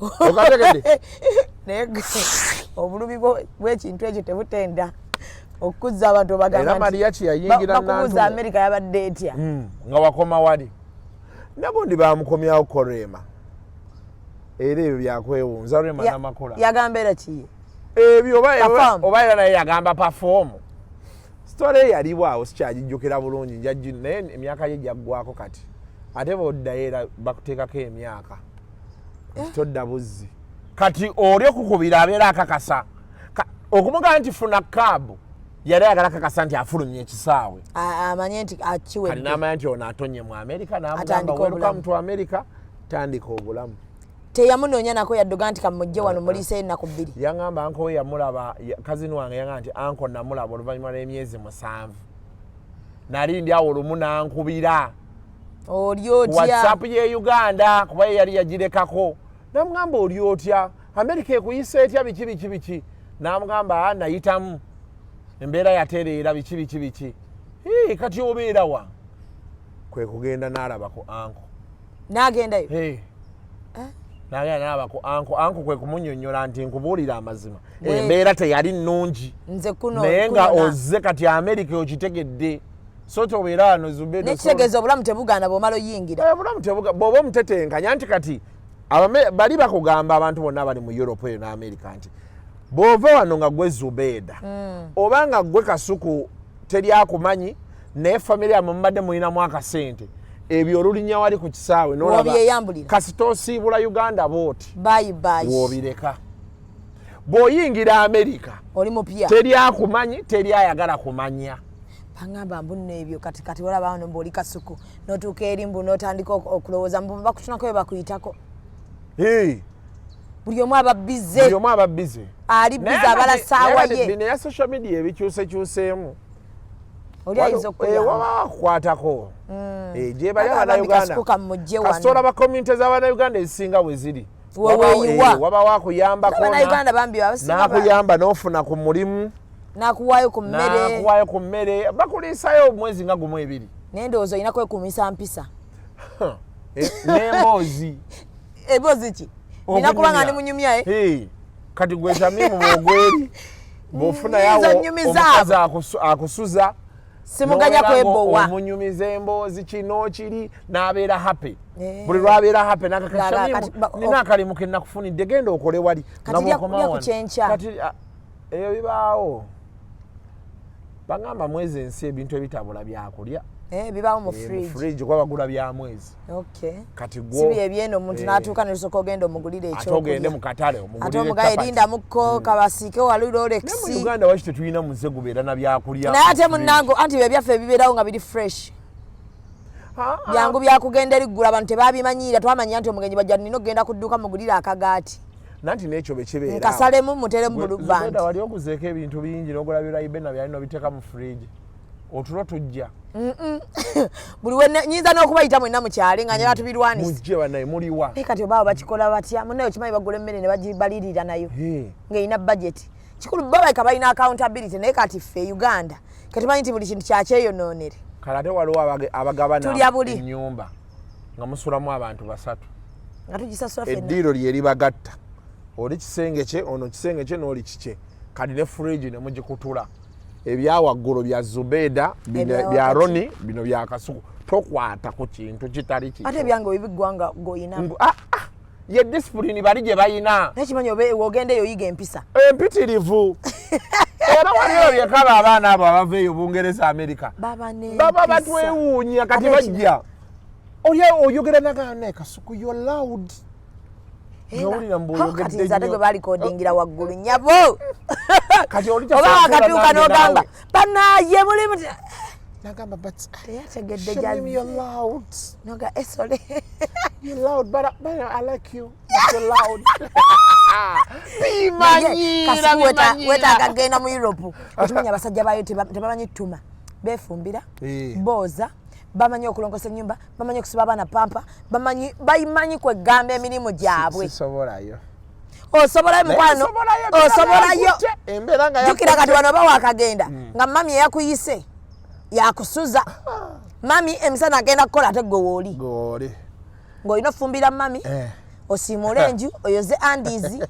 [SPEAKER 5] okategedde.
[SPEAKER 3] Naye obulumi bw'ekintu ekyo tebutenda okukuzza abantu obagamba
[SPEAKER 5] Era Mariachi yayingira
[SPEAKER 3] bakubuuza
[SPEAKER 5] Nantume.
[SPEAKER 3] Amerika yabadde etya.
[SPEAKER 5] Nga wakoma wali nagundi bamukomyawo ko Rema, era ebyo byakwewunza Rema Namakula.
[SPEAKER 3] Yagamba era kiye?
[SPEAKER 5] Ebyo oba
[SPEAKER 3] Perform.
[SPEAKER 5] Oba era naye yagamba perform. Story yaliwo awo sikyagijjukira bulungi, njagi naye emyaka gye gyaggwako kati, ate bwoddayo era bakuteekako emyaka nti todda buzzi. Kati oli okukubira abeera akakasa okumugamba nti funa kaabu, yali ayagala kakasa nti afulumya ekisaawe.
[SPEAKER 3] Amanye nti
[SPEAKER 5] Kati
[SPEAKER 3] akiwedde.
[SPEAKER 5] n'amanya nti ono atonye mu Amerika, n'amugamba,
[SPEAKER 3] Atandike
[SPEAKER 5] "Welcome
[SPEAKER 3] obulamu."
[SPEAKER 5] to America, tandika obulamu.
[SPEAKER 3] Teyamunoonya nako yadduga nti kamujje wano muliiseyo ennaku 2.
[SPEAKER 5] Yaŋŋamba uncle we yamulaba, cousin wange yaŋŋamba nti uncle namulaba oluvannyuma lw'emyezi 7, nali ndi awo olumu nankubira
[SPEAKER 3] Oli otya?
[SPEAKER 5] WhatsApp ye Uganda, kuba ye yali yagirekako. Namugamba, "Oli otya? Amerika ekuyisa etya? Biki biki biki?" Namugamba, "Ah, nayitamu embeera yatereera, biki biki biki." "Hii, kati obeera wa?" Kwe kugenda n'alaba ku uncle.
[SPEAKER 3] N'agendayo?
[SPEAKER 5] Hey. Nagenda n'alaba ku uncle. Uncle kwe kumunyonnyola nti, "Nkubuulira amazima, embeera teyali nnungi,
[SPEAKER 3] Nze kuno
[SPEAKER 5] naye nga
[SPEAKER 3] kunona.
[SPEAKER 5] ozze kati Amerika okitegedde, so tobeera wano Zubedo."
[SPEAKER 3] Nekitegeeza obulamu tebugaana bw'omala oyingira.
[SPEAKER 5] Eh, obulamu tebuga bw'oba omutetenkanya nti kati bali bakugamba abantu bonna abali mu Europe eyo n'Amerika nti bw'ova wano nga gwe Zubeeda oba nga gwe Kasuku, teri akumanyi, naye famire yammwe mubadde mulinamu akasente, ebyo olulinnya wali ku kisaawe n'olaba
[SPEAKER 3] W'obyeyambulira.
[SPEAKER 5] Kasita osiibula Uganda booti,
[SPEAKER 3] Bye bye.
[SPEAKER 5] w'obireka. Bw'oyingira Amerika,
[SPEAKER 3] Oli mupya.
[SPEAKER 5] teri akumanyi, teri ayagala kumanya.
[SPEAKER 3] Baŋŋamba mbu nno ebyo kati walaba wano mbu oli Kasuku n'otuuka eri mbu n'otandika okulowooza mbu bakutunako bwe bakuyitako.
[SPEAKER 5] Hey,
[SPEAKER 3] Buli omu aba busy.
[SPEAKER 5] Buli omu aba busy.
[SPEAKER 3] Ali busy, abala ssaawa ye.
[SPEAKER 5] Bino eya social media ebikyusekyuseemu.
[SPEAKER 3] Oli ayinza okukuyamba.
[SPEAKER 5] Waba akukwatako. Eh, gye bali
[SPEAKER 3] Bagamba mbi
[SPEAKER 5] Abannayuganda.
[SPEAKER 3] Kasuku kamujje wano.
[SPEAKER 5] Kasita olaba community z'Abannayuganda ezisinga bwe ziri.
[SPEAKER 3] We weeyiwa.
[SPEAKER 5] Wabawo akuyambako
[SPEAKER 3] Abannayuganda bambi abasinga
[SPEAKER 5] n'akuyamba n'ofuna ku mulimu.
[SPEAKER 3] N'akuwaayo ku mmere.
[SPEAKER 5] N'akuwaayo ku mmere, bakuliisayo omwezi nga gumu ebiri.
[SPEAKER 3] Naye ndowooza olina kwekuumisa mpisa.
[SPEAKER 5] Eh, n'emboozi.
[SPEAKER 3] Emboozi ki? Nina kuba nga ndi munyumya, eh?
[SPEAKER 5] Hey, kati gwe Shamimu bw'ogweri bw'ofunayo
[SPEAKER 3] Nnyinza
[SPEAKER 5] awo
[SPEAKER 3] nnyumiza
[SPEAKER 5] omukazi
[SPEAKER 3] abo.
[SPEAKER 5] akusuza
[SPEAKER 3] Simuganya
[SPEAKER 5] n'obeera nga
[SPEAKER 3] kwebowa.
[SPEAKER 5] omunyumiza emboozi kino kiri n'abeera happy.
[SPEAKER 3] Eh.
[SPEAKER 5] Buli lwabeera happy
[SPEAKER 3] Ng'aga kati
[SPEAKER 5] nina akalimu ke nakufunidde, genda okole wali.
[SPEAKER 3] Kati
[SPEAKER 5] Nga bw'okomawo
[SPEAKER 3] lya ku
[SPEAKER 5] wano.
[SPEAKER 3] kyenkya.
[SPEAKER 5] Kati ebyo bibaawo, bagamba mwezi ensi ebintu ebitabula byakulya.
[SPEAKER 3] Eh, bibaawo mu
[SPEAKER 5] Eh, mu
[SPEAKER 3] fridge.
[SPEAKER 5] fridge kuba bagula bya mwezi.
[SPEAKER 3] Okay.
[SPEAKER 5] Kati
[SPEAKER 3] Si byebyeno omuntu
[SPEAKER 5] Eh.
[SPEAKER 3] n'atuuka ne lusooka ogenda omugulire
[SPEAKER 5] Ate ogende
[SPEAKER 3] ekyokulya.
[SPEAKER 5] mu katale
[SPEAKER 3] Ate
[SPEAKER 5] omugulire
[SPEAKER 3] omugaye
[SPEAKER 5] chapati.
[SPEAKER 3] lindamukko kabasiike wali
[SPEAKER 5] Naye mu
[SPEAKER 3] Rolex.
[SPEAKER 5] Uganda waki tetulina muze gubeera na byakulya
[SPEAKER 3] Naye ate
[SPEAKER 5] mu fridge?
[SPEAKER 3] munnango anti bye byaffe ebibeerawo nga biri fresh.
[SPEAKER 5] Ah, ah.
[SPEAKER 3] Byangu byakugenda eriggula, abantu tebabimanyiira. Twamanya nti omugenyi bajja nina okugenda ku dduuka mugulire akagaati.
[SPEAKER 5] Nanti n'ekyo bwe kibeera awo.
[SPEAKER 3] Nkasalemu muteremu
[SPEAKER 5] Zubeda,
[SPEAKER 3] Blue Band.
[SPEAKER 5] wali oguzeeko ebintu bingi n'ogula birayibena byali n'obiteeka mu fridge, otulo tujja.
[SPEAKER 3] Buli nyinza n'okubayita mwenna mukyale nga njagala tubirwanise.
[SPEAKER 5] Mujje bannaye, muliwa?
[SPEAKER 3] Naye kati obaawo bakikola batya? Munnaye okimanyi bagula emmere ne bagibalirira nayo
[SPEAKER 5] Hey.
[SPEAKER 3] ng'erina budget. Kikulu bo baleka balina accountability, naye kati ffe e Uganda ketumanyi nti buli kintu kyakyeyonoonere.
[SPEAKER 5] Kale ate waliwo abagabana
[SPEAKER 3] Tulya buli.
[SPEAKER 5] ennyumba nga musulamu abantu basatu,
[SPEAKER 3] Nga tugisasula ffenna.
[SPEAKER 5] Eddiiro lye libagatta, oli kisenge kye, ono kisenge kye, n'oli kikye. Kati ne fridge ne mugikutula, ebyawaggulu bya Zubeda, bino
[SPEAKER 3] Ebya
[SPEAKER 5] bya
[SPEAKER 3] wakati.
[SPEAKER 5] Roni, bino bya Kasuku, tokwata ku kintu kitali kikyo.
[SPEAKER 3] Ate ebyange webiggwa nga goyina.
[SPEAKER 5] Ah, ah, ye discipline bali gye balina.
[SPEAKER 3] Naye kimanyi obe wogenda eyo oyiga empisa.
[SPEAKER 5] Empitirivu, era waliyo byekaba abaana abo abava eyo Bungereza, Amerika,
[SPEAKER 3] Baba n'empisa.
[SPEAKER 5] baba batwewuunya kati.
[SPEAKER 3] Ate
[SPEAKER 5] Bajja oli oyogera nagana, "Kasuku, you're loud." Ngawulira mbu
[SPEAKER 3] Ha,
[SPEAKER 5] oyogedde
[SPEAKER 3] kati nze ate
[SPEAKER 5] nnyo.
[SPEAKER 3] gwe balikodingira waggulu nyabo.
[SPEAKER 5] Kati oli
[SPEAKER 3] Oba
[SPEAKER 5] tasobola
[SPEAKER 3] wakatuuka
[SPEAKER 5] nange
[SPEAKER 3] n'ogamba
[SPEAKER 5] naawe.
[SPEAKER 3] banaye mulimu
[SPEAKER 5] Nagamba, but
[SPEAKER 3] Teyategedde.
[SPEAKER 5] Shamim, you're loud.
[SPEAKER 3] Noga esole.
[SPEAKER 5] You're loud, but I like you. But you're loud.
[SPEAKER 3] Naye,
[SPEAKER 5] Bimanyiira,
[SPEAKER 3] kasi
[SPEAKER 5] bimanyiira.
[SPEAKER 3] wetaaga genda mu Europe otumanya abasajja baayo tebamanyi ttuma, beefumbira,
[SPEAKER 5] Eh.
[SPEAKER 3] booza, bamanyi okulongosa ennyumba, bamanyi okusiba abaana pampa, bamanyi bamanyi kwegamba emirimu gyabwe.
[SPEAKER 5] Sisobolayo.
[SPEAKER 3] Osobolayo mukwano,
[SPEAKER 5] Nsobolayo,
[SPEAKER 3] osobolayyo.
[SPEAKER 5] Embeera nga
[SPEAKER 3] Jjukira kati wano oba wakagenda nga mami eyakuyise yakusuza mami emisana agenda kukola, ate gwe wooli
[SPEAKER 5] Gooli.
[SPEAKER 3] ng'olina ofumbira mami,
[SPEAKER 5] Eh.
[SPEAKER 3] osiimuule enju, oyoze andizi,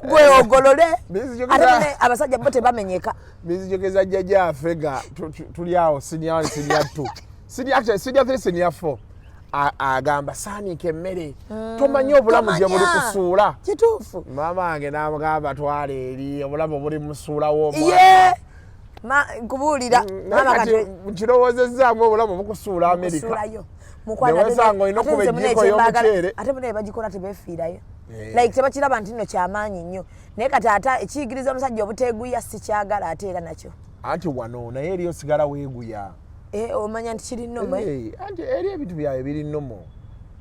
[SPEAKER 3] gwe ogolole.
[SPEAKER 5] Bizi
[SPEAKER 3] Ate bane abasajja bo tebamenyeka.
[SPEAKER 5] Binzijukiriza jjajjaffe nga tuli awo senior one, senior two, senior, actually senior three, senior four. Agamba saaniika emmere, tomanyi obulamu gye buli
[SPEAKER 3] Tomanya.
[SPEAKER 5] kusuula.
[SPEAKER 3] Kituufu.
[SPEAKER 5] Maama wange n'amugamba, twala eri, obulamu buli musuulawo omwana.
[SPEAKER 3] Ye nkubuulira
[SPEAKER 5] Naye
[SPEAKER 3] maama
[SPEAKER 5] kati
[SPEAKER 3] kati
[SPEAKER 5] nkirowoozezaamu, obulamu bukusuula Amerika.
[SPEAKER 3] kusuulayo.
[SPEAKER 5] Ne weesanga olina okuba ejjiiko y'omuceere.
[SPEAKER 3] Ate munaye bagikola tebeefiirayo.
[SPEAKER 5] Eh.
[SPEAKER 3] Like tebakiraba nti nno kyamaanyi nnyo, naye kati ate ekiyigiriza omusajja obuteeguya sikyagala ate era nakyo.
[SPEAKER 5] Anti wano naye eri osigala weeguya.
[SPEAKER 3] Eh, omanya nti kiri nnomo, eh?
[SPEAKER 5] Eh, anti eri ebintu byawe biri nnomo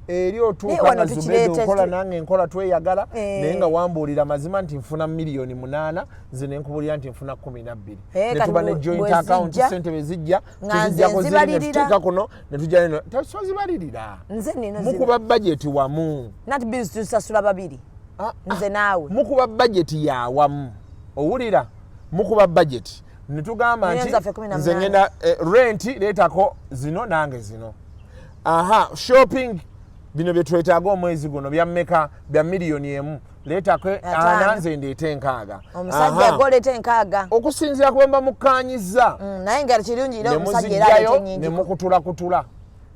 [SPEAKER 5] eri
[SPEAKER 3] Naye
[SPEAKER 5] otuuka
[SPEAKER 3] wano
[SPEAKER 5] nga Zubeda
[SPEAKER 3] tukireeta
[SPEAKER 5] okola nange nkola, tweyagala,
[SPEAKER 3] Eh.
[SPEAKER 5] naye nga wambuulira mazima nti nfuna 8 miliyoni, nze nenkubuulira nti nfuna 12.
[SPEAKER 3] Eh,
[SPEAKER 5] Ne
[SPEAKER 3] kati
[SPEAKER 5] tuba ne joint
[SPEAKER 3] bwe
[SPEAKER 5] account,
[SPEAKER 3] zijja,
[SPEAKER 5] sente bwe zijja
[SPEAKER 3] nga nze
[SPEAKER 5] tuzijjako ziri ne
[SPEAKER 3] nzibalirira.
[SPEAKER 5] tuteeka kuno ne tujja eno tozibalirira.
[SPEAKER 3] Nze nina ziba.
[SPEAKER 5] Mukuba bajeti wamu.
[SPEAKER 3] Nati bills tuzisasula babiri.
[SPEAKER 5] Ah,
[SPEAKER 3] Nze naawe.
[SPEAKER 5] Mukuba bajeti yawamu, owulira? Mukuba bajeti netugamba
[SPEAKER 3] Millions
[SPEAKER 5] nti
[SPEAKER 3] zaffe 18.
[SPEAKER 5] nze ngenda rent leetako zino nange zino, aha, shopping bino byetwetaaga omwezi guno bya mmeka? Bya 1 miliyoni, leetako
[SPEAKER 3] 50.
[SPEAKER 5] 40, nze ndeete 60.
[SPEAKER 3] Omusajja
[SPEAKER 5] Aha.
[SPEAKER 3] goleeta 60.
[SPEAKER 5] Okusinziira ku bwe muba mukkaanyizza.
[SPEAKER 3] Naye nga kirungi era
[SPEAKER 5] Ne
[SPEAKER 3] omusajja era aleeta
[SPEAKER 5] muzijjayo ne
[SPEAKER 3] ennyingi.
[SPEAKER 5] mukutulakutula,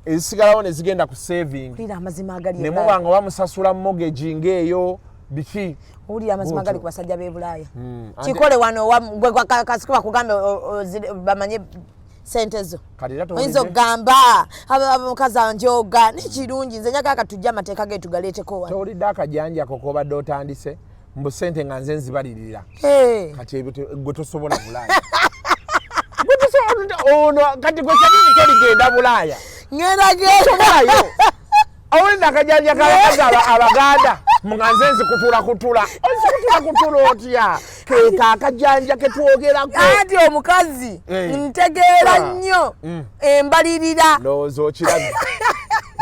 [SPEAKER 5] ezisigalawo ne zigenda ku saving.
[SPEAKER 3] Wulira amazima agali
[SPEAKER 5] Ne
[SPEAKER 3] e Bulaaya.
[SPEAKER 5] muba nga bamusasula mortgage ng'eyo biki.
[SPEAKER 3] Owulira amazima agali
[SPEAKER 5] Bw'otyo.
[SPEAKER 3] ku basajja b'e Bulaaya.
[SPEAKER 5] Ate-
[SPEAKER 3] Kikole wano gwe kasiko bakugambe bamanye sente zo.
[SPEAKER 5] Kati era
[SPEAKER 3] Oyinza
[SPEAKER 5] towulidde?
[SPEAKER 3] okugamba omukazi anjooga nekirungi, nze njagala katujje amateeka ge tugaleeteko wano.
[SPEAKER 5] Towulidde akajanjako kobadde otandise mbu sente nga nze nzibalirira?
[SPEAKER 3] Hey.
[SPEAKER 5] Kati ebyo gwe tosobola Bulaaya. Gwe tosobola ono kati gwe Shamim toligenda Bulaaya.
[SPEAKER 3] Ngenda genda.
[SPEAKER 5] Tosobolayo. Owulidde akajanja k'abakazi Abaganda nga nze nzikutulakutula? Ozikutulakutula otya? Keeka akajanja ketwogerako.
[SPEAKER 3] Anti omukazi
[SPEAKER 5] Eh.
[SPEAKER 3] ntegeera
[SPEAKER 5] Ah.
[SPEAKER 3] nnyo embalirira.
[SPEAKER 5] Ndowooza okirabye,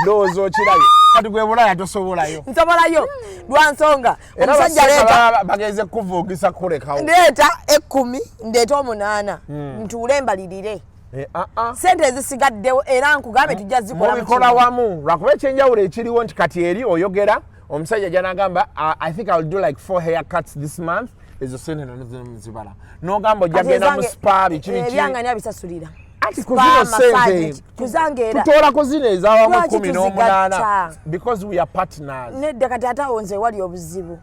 [SPEAKER 5] ndowooza okirabye. Kati gwe Bulaaya tosobolayo.
[SPEAKER 3] Nsobolayo lwa nsonga
[SPEAKER 5] Era
[SPEAKER 3] omusajja
[SPEAKER 5] baseka
[SPEAKER 3] leeta
[SPEAKER 5] baba bagenze kuvugisa kulekawo.
[SPEAKER 3] Ndeeta 10, ndeeta 8, ntuule mbalirire
[SPEAKER 5] Eh, ah, ah.
[SPEAKER 3] sente ezisigaddewo, era nkugambe tujja zikola mu
[SPEAKER 5] Mubikola
[SPEAKER 3] kino.
[SPEAKER 5] wamu, lwakuba ekyenjawulo ekiriwo nti kati eri oyogera, omusajja gyanagamba, I think I'll do like four haircuts this month, ezo sente nozibala nogamba ojja
[SPEAKER 3] Kati
[SPEAKER 5] genda mu spa, biki biki.
[SPEAKER 3] Ebyange ani abisasulira?
[SPEAKER 5] Anti ku
[SPEAKER 3] Spa,
[SPEAKER 5] zino
[SPEAKER 3] massage,
[SPEAKER 5] sente
[SPEAKER 3] kuzange era
[SPEAKER 5] tutoolako zino ezawamu
[SPEAKER 3] Lwaki
[SPEAKER 5] 18.
[SPEAKER 3] tuzigatta?
[SPEAKER 5] Because we are partners.
[SPEAKER 3] Nedda, kati ate awo nze wali obuzibu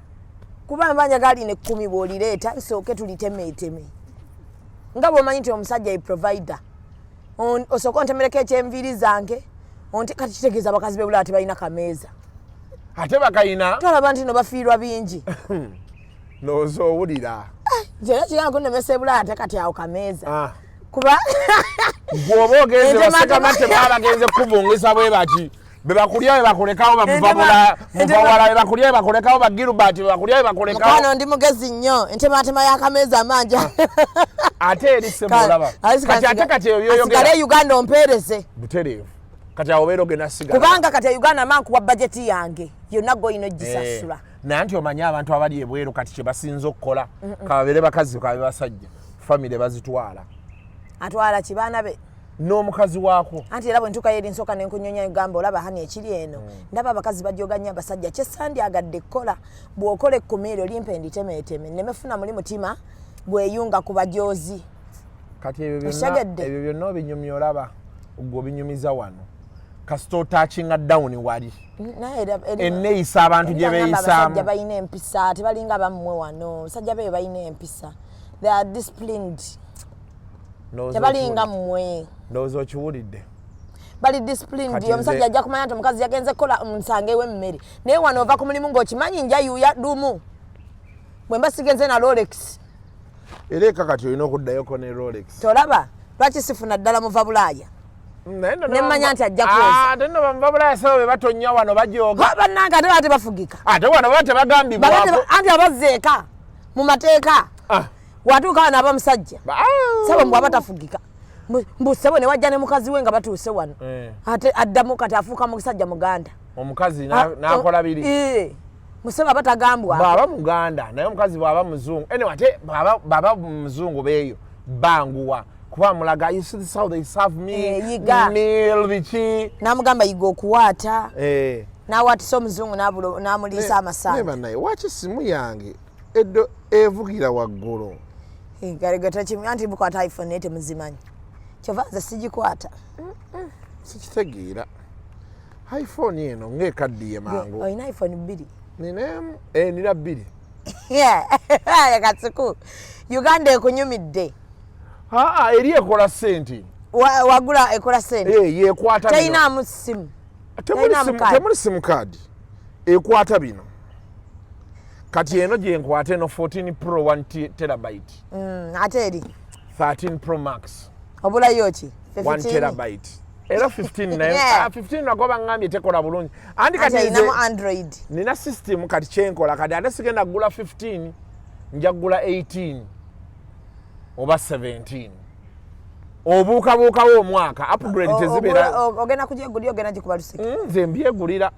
[SPEAKER 3] kuba mba njagala lino 10 bw'olireeta nsooke tulitemeeteme nga bw'omanyi nti omusajja ye provider. Osooke ontemereko ekyenviiri zange kati kitegeeza abakazi b'ebulaya tebalina kameeza.
[SPEAKER 5] Ate bakayina.
[SPEAKER 3] Tolaba nti no bafiirwa bingi?
[SPEAKER 5] Ndowooza owulira.
[SPEAKER 3] Nze era kigamba kunnemesa ebulaya, ate kati awo kameeza
[SPEAKER 5] Ah.
[SPEAKER 3] kuba
[SPEAKER 5] Bw'oba ogenze
[SPEAKER 3] Entema-
[SPEAKER 5] basekamatte baba bagenze kuvungisa bwe bati bebakulya bebakulekawo. Muvawala bebakulya bebakulekawo, ba Gilbert bebakulya bebakulekawo.
[SPEAKER 3] Mukwano, ndi mugezi nnyo, entematema y'akameeza amanja.
[SPEAKER 5] Ate eri semulaba kati ate kati ebyo byoyogera.
[SPEAKER 3] Asigale e Uganda ompeereze.
[SPEAKER 5] Butereevu, kati awo obeera ogenda sigala.
[SPEAKER 3] Kubanga kati e Uganda mankuwa bajeti yange yonna goyina ogisasula.
[SPEAKER 5] Eh, naye nti omanyi abantu abali ebweru kati kye basinza okukola, kababeere bakazi kababe basajja, famire bazitwala.
[SPEAKER 3] Atwala kibaana be.
[SPEAKER 5] N'omukazi waako.
[SPEAKER 3] Anti era bwe ntuukayo eri nsooka nenkunyonya ugamba, olaba hani ekiri eno, ndaba abakazi bajoga nnyo abasajja. Kyesandyagadde kukola, bw'okola 10 eryo limpa enditemeeteme nneme funa muli mutima gweyunga ku bajoozi.
[SPEAKER 5] Kati ebyo byonna
[SPEAKER 3] Okitegedde?
[SPEAKER 5] Ebyo byonna obinyumya, olaba gwe obinyumiza wano, kasita otouchinga down wali
[SPEAKER 3] Naye
[SPEAKER 5] enneeyisa abantu gye
[SPEAKER 3] era ngamba
[SPEAKER 5] beeyisaamu.
[SPEAKER 3] abasajja balina empisa, tebalinga bammwe wano. Abasajja beeyo balina empisa, they are disciplined.
[SPEAKER 5] Ndowooza
[SPEAKER 3] Tebalinga
[SPEAKER 5] okiwulidde.
[SPEAKER 3] mmwe.
[SPEAKER 5] Ndowooza okiwulidde.
[SPEAKER 3] Bali disciplined.
[SPEAKER 5] Kati
[SPEAKER 3] Omusajja ajja kumanya nti omukazi yagenze kukola, nsangewo emmere. Naye wano ova ku mulimu ng'okimanyi njayuuya dumu bwe mba sigenze na Rolex.
[SPEAKER 5] Era eka kati olina okuddayoko ne Rolex.
[SPEAKER 3] Tolaba lwaki sifuna ddala muva Bulaaya?
[SPEAKER 5] Naye nno
[SPEAKER 3] Ne mmanya nti ajja kwoza.
[SPEAKER 5] Ah, ate nno bamuva Bulaaya sebo be batonnya wano bajooga.
[SPEAKER 3] Ba- Bannange ate baba tebafugika.
[SPEAKER 5] Ate wano baba
[SPEAKER 3] Baba
[SPEAKER 5] tebagambibwako.
[SPEAKER 3] Anti abazza eka mu mateeka.
[SPEAKER 5] Ah.
[SPEAKER 3] Watuuka wano aba musajja.
[SPEAKER 5] Ah.
[SPEAKER 3] Sebo mbw aba tafugika. Mbu sebo ne wajja ne mukazi we nga batuuse wano. Ate addamu kati afuuka musajja muganda.
[SPEAKER 5] Omukazi
[SPEAKER 3] Ah,
[SPEAKER 5] n'akola biri.
[SPEAKER 3] Musebo aba tagambwa.
[SPEAKER 5] Bw'aba muganda naye omukazi bw'aba muzungu, anyway, ate bw'aba muzungu beeyo banguwa kuba mulaga, you see this how they serve me.
[SPEAKER 3] Yiga.
[SPEAKER 5] Meal biki.
[SPEAKER 3] N'amugamba yiga okuwaata. N'awaatisa omuzungu n'amuliisa amasanda.
[SPEAKER 5] Naye waki simu yange eddo evugira waggulu?
[SPEAKER 3] Anti bukwata iPhone naye temuzimanyi, kyova nze sigikwata.
[SPEAKER 5] Sikitegeera, iPhone eno ng'ekaddiye mangu.
[SPEAKER 3] Olina iPhone 2?
[SPEAKER 5] Nina nina 2.
[SPEAKER 3] Kasuku, Uganda ekunyumidde.
[SPEAKER 5] Aa, eri ekola sente.
[SPEAKER 3] Wagula ekola sente?
[SPEAKER 5] Yekwata bino.
[SPEAKER 3] Teyinaamu simu?
[SPEAKER 5] Temuli
[SPEAKER 3] Teyinaamu kaadi?
[SPEAKER 5] Temuli sim card, ekwata bino. Kati eno gyenkwata eno 14 Pro 1 terabyte.
[SPEAKER 3] Ate eri?
[SPEAKER 5] 13 Pro Max.
[SPEAKER 3] Obulayo ki?
[SPEAKER 5] 1
[SPEAKER 3] 15?
[SPEAKER 5] terabyte. Era 15 nayo.
[SPEAKER 3] Yeah.
[SPEAKER 5] Ah, 15 nago baŋŋambye tekola bulungi, anti
[SPEAKER 3] Anti
[SPEAKER 5] kati nze
[SPEAKER 3] ayinamu Android.
[SPEAKER 5] Nina system kati kyenkola kati ate sigenda kugula 15, nja kugula 18 oba 17, obuukabuukawo omwaka, upgrade tezibeera.
[SPEAKER 3] Ogenda kugyegulira, ogenda gikuba luseke?
[SPEAKER 5] Nze mbyegulira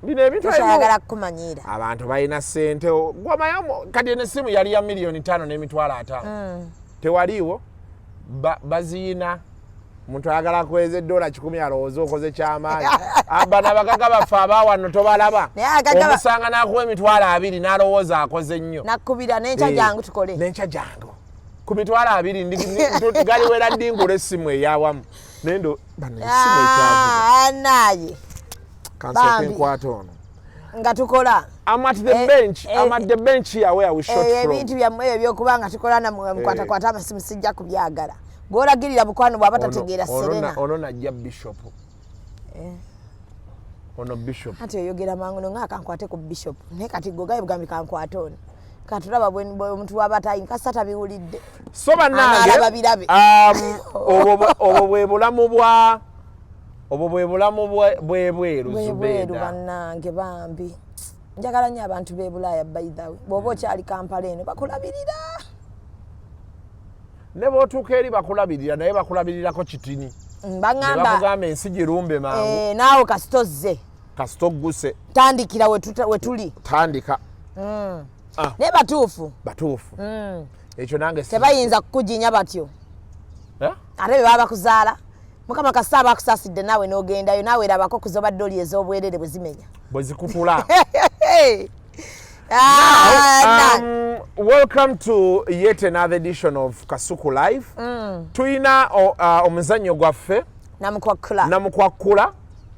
[SPEAKER 5] bino ebintu
[SPEAKER 3] Tokyayagala kukumanyiira.
[SPEAKER 5] Abantu balina ssente gwamayamu. Kati eno essimu yali ya 5,500,000. Tewaliiwo baziyina. Omuntu ayagala kweza edola 100 alowooza okoze kyamaanyi. Bano abagaga baffe abawano tobalaba.
[SPEAKER 3] Naye abagagga
[SPEAKER 5] Omusanga n'akuwa 20,000 n'alowooza akoze nnyo.
[SPEAKER 3] Nakubira n'enkya, jangu tukole.
[SPEAKER 5] N'enkya jangu ku 20,000 galiwera ddi ngula essimu eyawamu? Naye ndo bano essimu ekyavuga.
[SPEAKER 3] Ah, naye
[SPEAKER 5] Kansooke
[SPEAKER 3] Bambi.
[SPEAKER 5] nkwata ono.
[SPEAKER 3] Nga tukola.
[SPEAKER 5] I'm at the bench. I'm at the bench here where we shot from.
[SPEAKER 3] Ebintu byammwe ebyo byokuba nga tukola namwe mukwatakwata amasimu sijja kubyagala. Gwolagirira bukwano bw'aba tategeera. Serena.
[SPEAKER 5] Ono najja bishop. Ono bishop.
[SPEAKER 3] Anti oyogera mangu no nga kankwate ku bishop, naye kati gwe gaye bugambi kankwate ono. Katulaba omuntu waba tayi nkasa tabiwulidde.
[SPEAKER 5] So bannange,
[SPEAKER 3] Analaba birabe.
[SPEAKER 5] Obwo bwe bulamu bwa obwo bwe bulamu bwebweru.
[SPEAKER 3] Bwebweru.
[SPEAKER 5] Zubeeda.
[SPEAKER 3] Bannange bambi njagala nnyo abantu b'e Bulaaya. By the way, bw'oba okyali Kampala eno bakulabirira.
[SPEAKER 5] Ne bw'otuuka eri bakulabirira, naye bakulabirirako kitini. Ne
[SPEAKER 3] Baŋŋamba
[SPEAKER 5] bakugamba ensi girumbe mangu.
[SPEAKER 3] Naawe kasita ozze,
[SPEAKER 5] Kasita ogguse,
[SPEAKER 3] tandikira wetuli.
[SPEAKER 5] Tandika.
[SPEAKER 3] Naye batuufu.
[SPEAKER 5] Batuufu, ekyo nange
[SPEAKER 3] Tebayinza kukujinya batyo.
[SPEAKER 5] Eh?
[SPEAKER 3] Ate bwe baba bakuzaala, Mukama kasita aba akusaasidde naawe n'ogendayo, naawe erabako kuzobadde oli ez'obwerere bwe zimenya.
[SPEAKER 5] Bwe zikutula.
[SPEAKER 3] Ah,
[SPEAKER 5] Welcome to yet another edition of Kasuku Live. Tuyina omuzannyo gwaffe.
[SPEAKER 3] Namukwakula.
[SPEAKER 5] Namukwakula.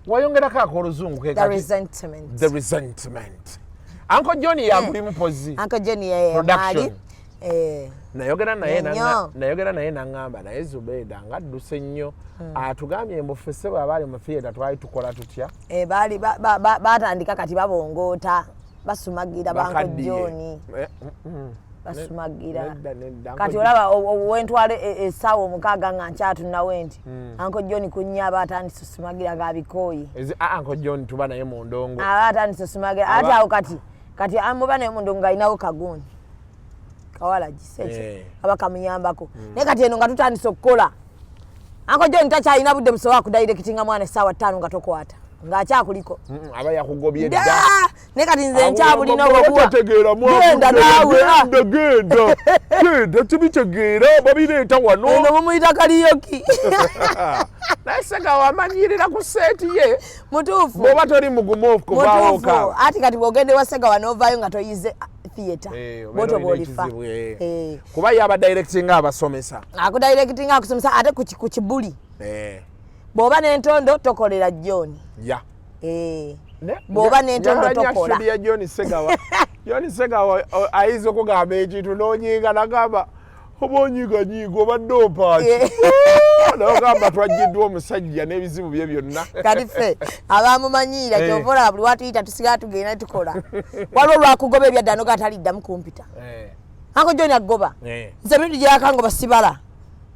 [SPEAKER 5] Wayongerako akoluzungu ke
[SPEAKER 3] The
[SPEAKER 5] kati?
[SPEAKER 3] Resentment.
[SPEAKER 5] The Resentment. Uncle John yagulimu pozi.
[SPEAKER 3] Uncle John ye
[SPEAKER 5] Production.
[SPEAKER 3] mwali.
[SPEAKER 5] Nayogera naye
[SPEAKER 3] Nnyo.
[SPEAKER 5] Nayogera naye naŋŋamba, naye Zubeida nga adduse nnyo. Atugambye mbu ffe ssebo abaali mu theatre twali tukola tutya?
[SPEAKER 3] Baali batandika kati babongoota, basumagira ba Uncle
[SPEAKER 5] Bakaddiye.
[SPEAKER 3] John. Basumagira.
[SPEAKER 5] Nedda, nedda, Uncle
[SPEAKER 3] Kati olaba wentwala essaawa 6 nga nkyatunawe nti Uncle John kunya aba atandise osumagira ng'abikooye.
[SPEAKER 5] Ah, Uncle John tuba naye mu ndongo.
[SPEAKER 3] Aba atandise osumagira ate awo kati amuba naye mundu ng'alinawo kagundi kawala giseki aba kamuyambako. Naye kati eno nga tutandise okukola, Uncle John takyalina budde busobola kudirectinga mwana essaawa 5 nga tokwata ng'akyakuliko.
[SPEAKER 5] Aba yakugobye dda.
[SPEAKER 3] Dda! Naye kati nze nkyabulina obwokuwa
[SPEAKER 5] Tategeera.
[SPEAKER 3] Genda naawe, ah.
[SPEAKER 5] Genda, genda, genda, tubitegeera babireeta wano.
[SPEAKER 3] Eno mumuyita kaliyoki.
[SPEAKER 5] Naye Segawa amanyirira ku set ye.
[SPEAKER 3] Mutuufu.
[SPEAKER 5] Bw'oba toli mugumu okuvaawo
[SPEAKER 3] Mutuufu.
[SPEAKER 5] kaaba.
[SPEAKER 3] Ati kati bw'ogenda ewa Segawa n'ovaayo nga toyize theatre,
[SPEAKER 5] Eh, obeera
[SPEAKER 3] bwotyo
[SPEAKER 5] olina
[SPEAKER 3] bw'olifa.
[SPEAKER 5] ekizibu, eh. Kuba ye aba directinga abasomesa.
[SPEAKER 3] Akudirectinga akusomesa ate ku kibuli. Bw'oba n'entondo tokolera John. Bw'oba n'entondo
[SPEAKER 5] Njagala nnyo
[SPEAKER 3] tokola.
[SPEAKER 5] attitude ya John Segawa. John Segawa ayinza okugamba ekintu n'onyiiga, nagamba oba onyiiganyiiga obadde opaaki. Nogamba twajjiddwa omusajja n'ebizibu bye byonna.
[SPEAKER 3] Kati ffe abamumanyiira,
[SPEAKER 5] Eh.
[SPEAKER 3] kyova olaba buli watuyita tusigala tugenda tukola. Waliwo lwakugoba ebyadda noga ataliddamu kumpita. Uncle John agoba. Nze bintu gyakangoba sibala.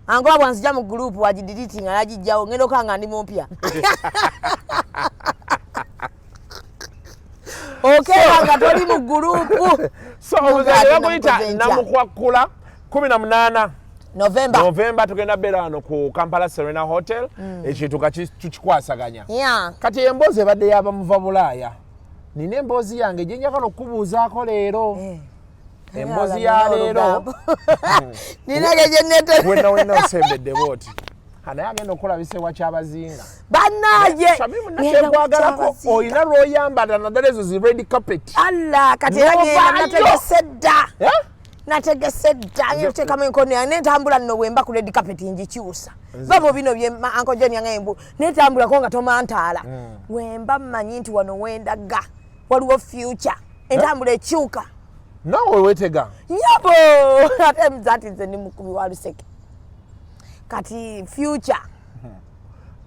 [SPEAKER 3] Angoba bwanzija mu group wagideleting nga nagijjawo, ngenda okanga ndi mumpya. Okeera nga toli mu group.
[SPEAKER 5] So omuzanyo baguyita Namukwakkula, 18
[SPEAKER 3] November.
[SPEAKER 5] November, tugenda beera wano ku Kampala Serena Hotel. Ekintu kati tukikwasaganya. Kati emboozi ebadde yabamuva Bulaaya, nina emboozi yange gye njagala okukubuuzaako leero. Emboozi ya leero
[SPEAKER 3] Ninage gyenete.
[SPEAKER 5] Wenna wenna osembedde bwoti, naye agenda okukulabisa ewa Kyabazinga.
[SPEAKER 3] Bannaye.
[SPEAKER 5] Shamimu, nakyenkwagalako, olina lwoyambala naddala ezo zi red carpet.
[SPEAKER 3] Allah, kati era ngenda.
[SPEAKER 5] Novaayo.
[SPEAKER 3] Nategese dda.
[SPEAKER 5] Eh?
[SPEAKER 3] Nategese dda, ngenda kuteekamu enkono yange nentambula nno. Bwemba ku red carpet ngikyusa babo bino bye Uncle John yange mbu netambulako nga tomantaala. Wemba mmanyi nti wano wendaga waliwo future, entambula ekyuka.
[SPEAKER 5] Nawe wetega.
[SPEAKER 3] Nyabo, ate mzati nze ndi mukubi wa luseke, kati future.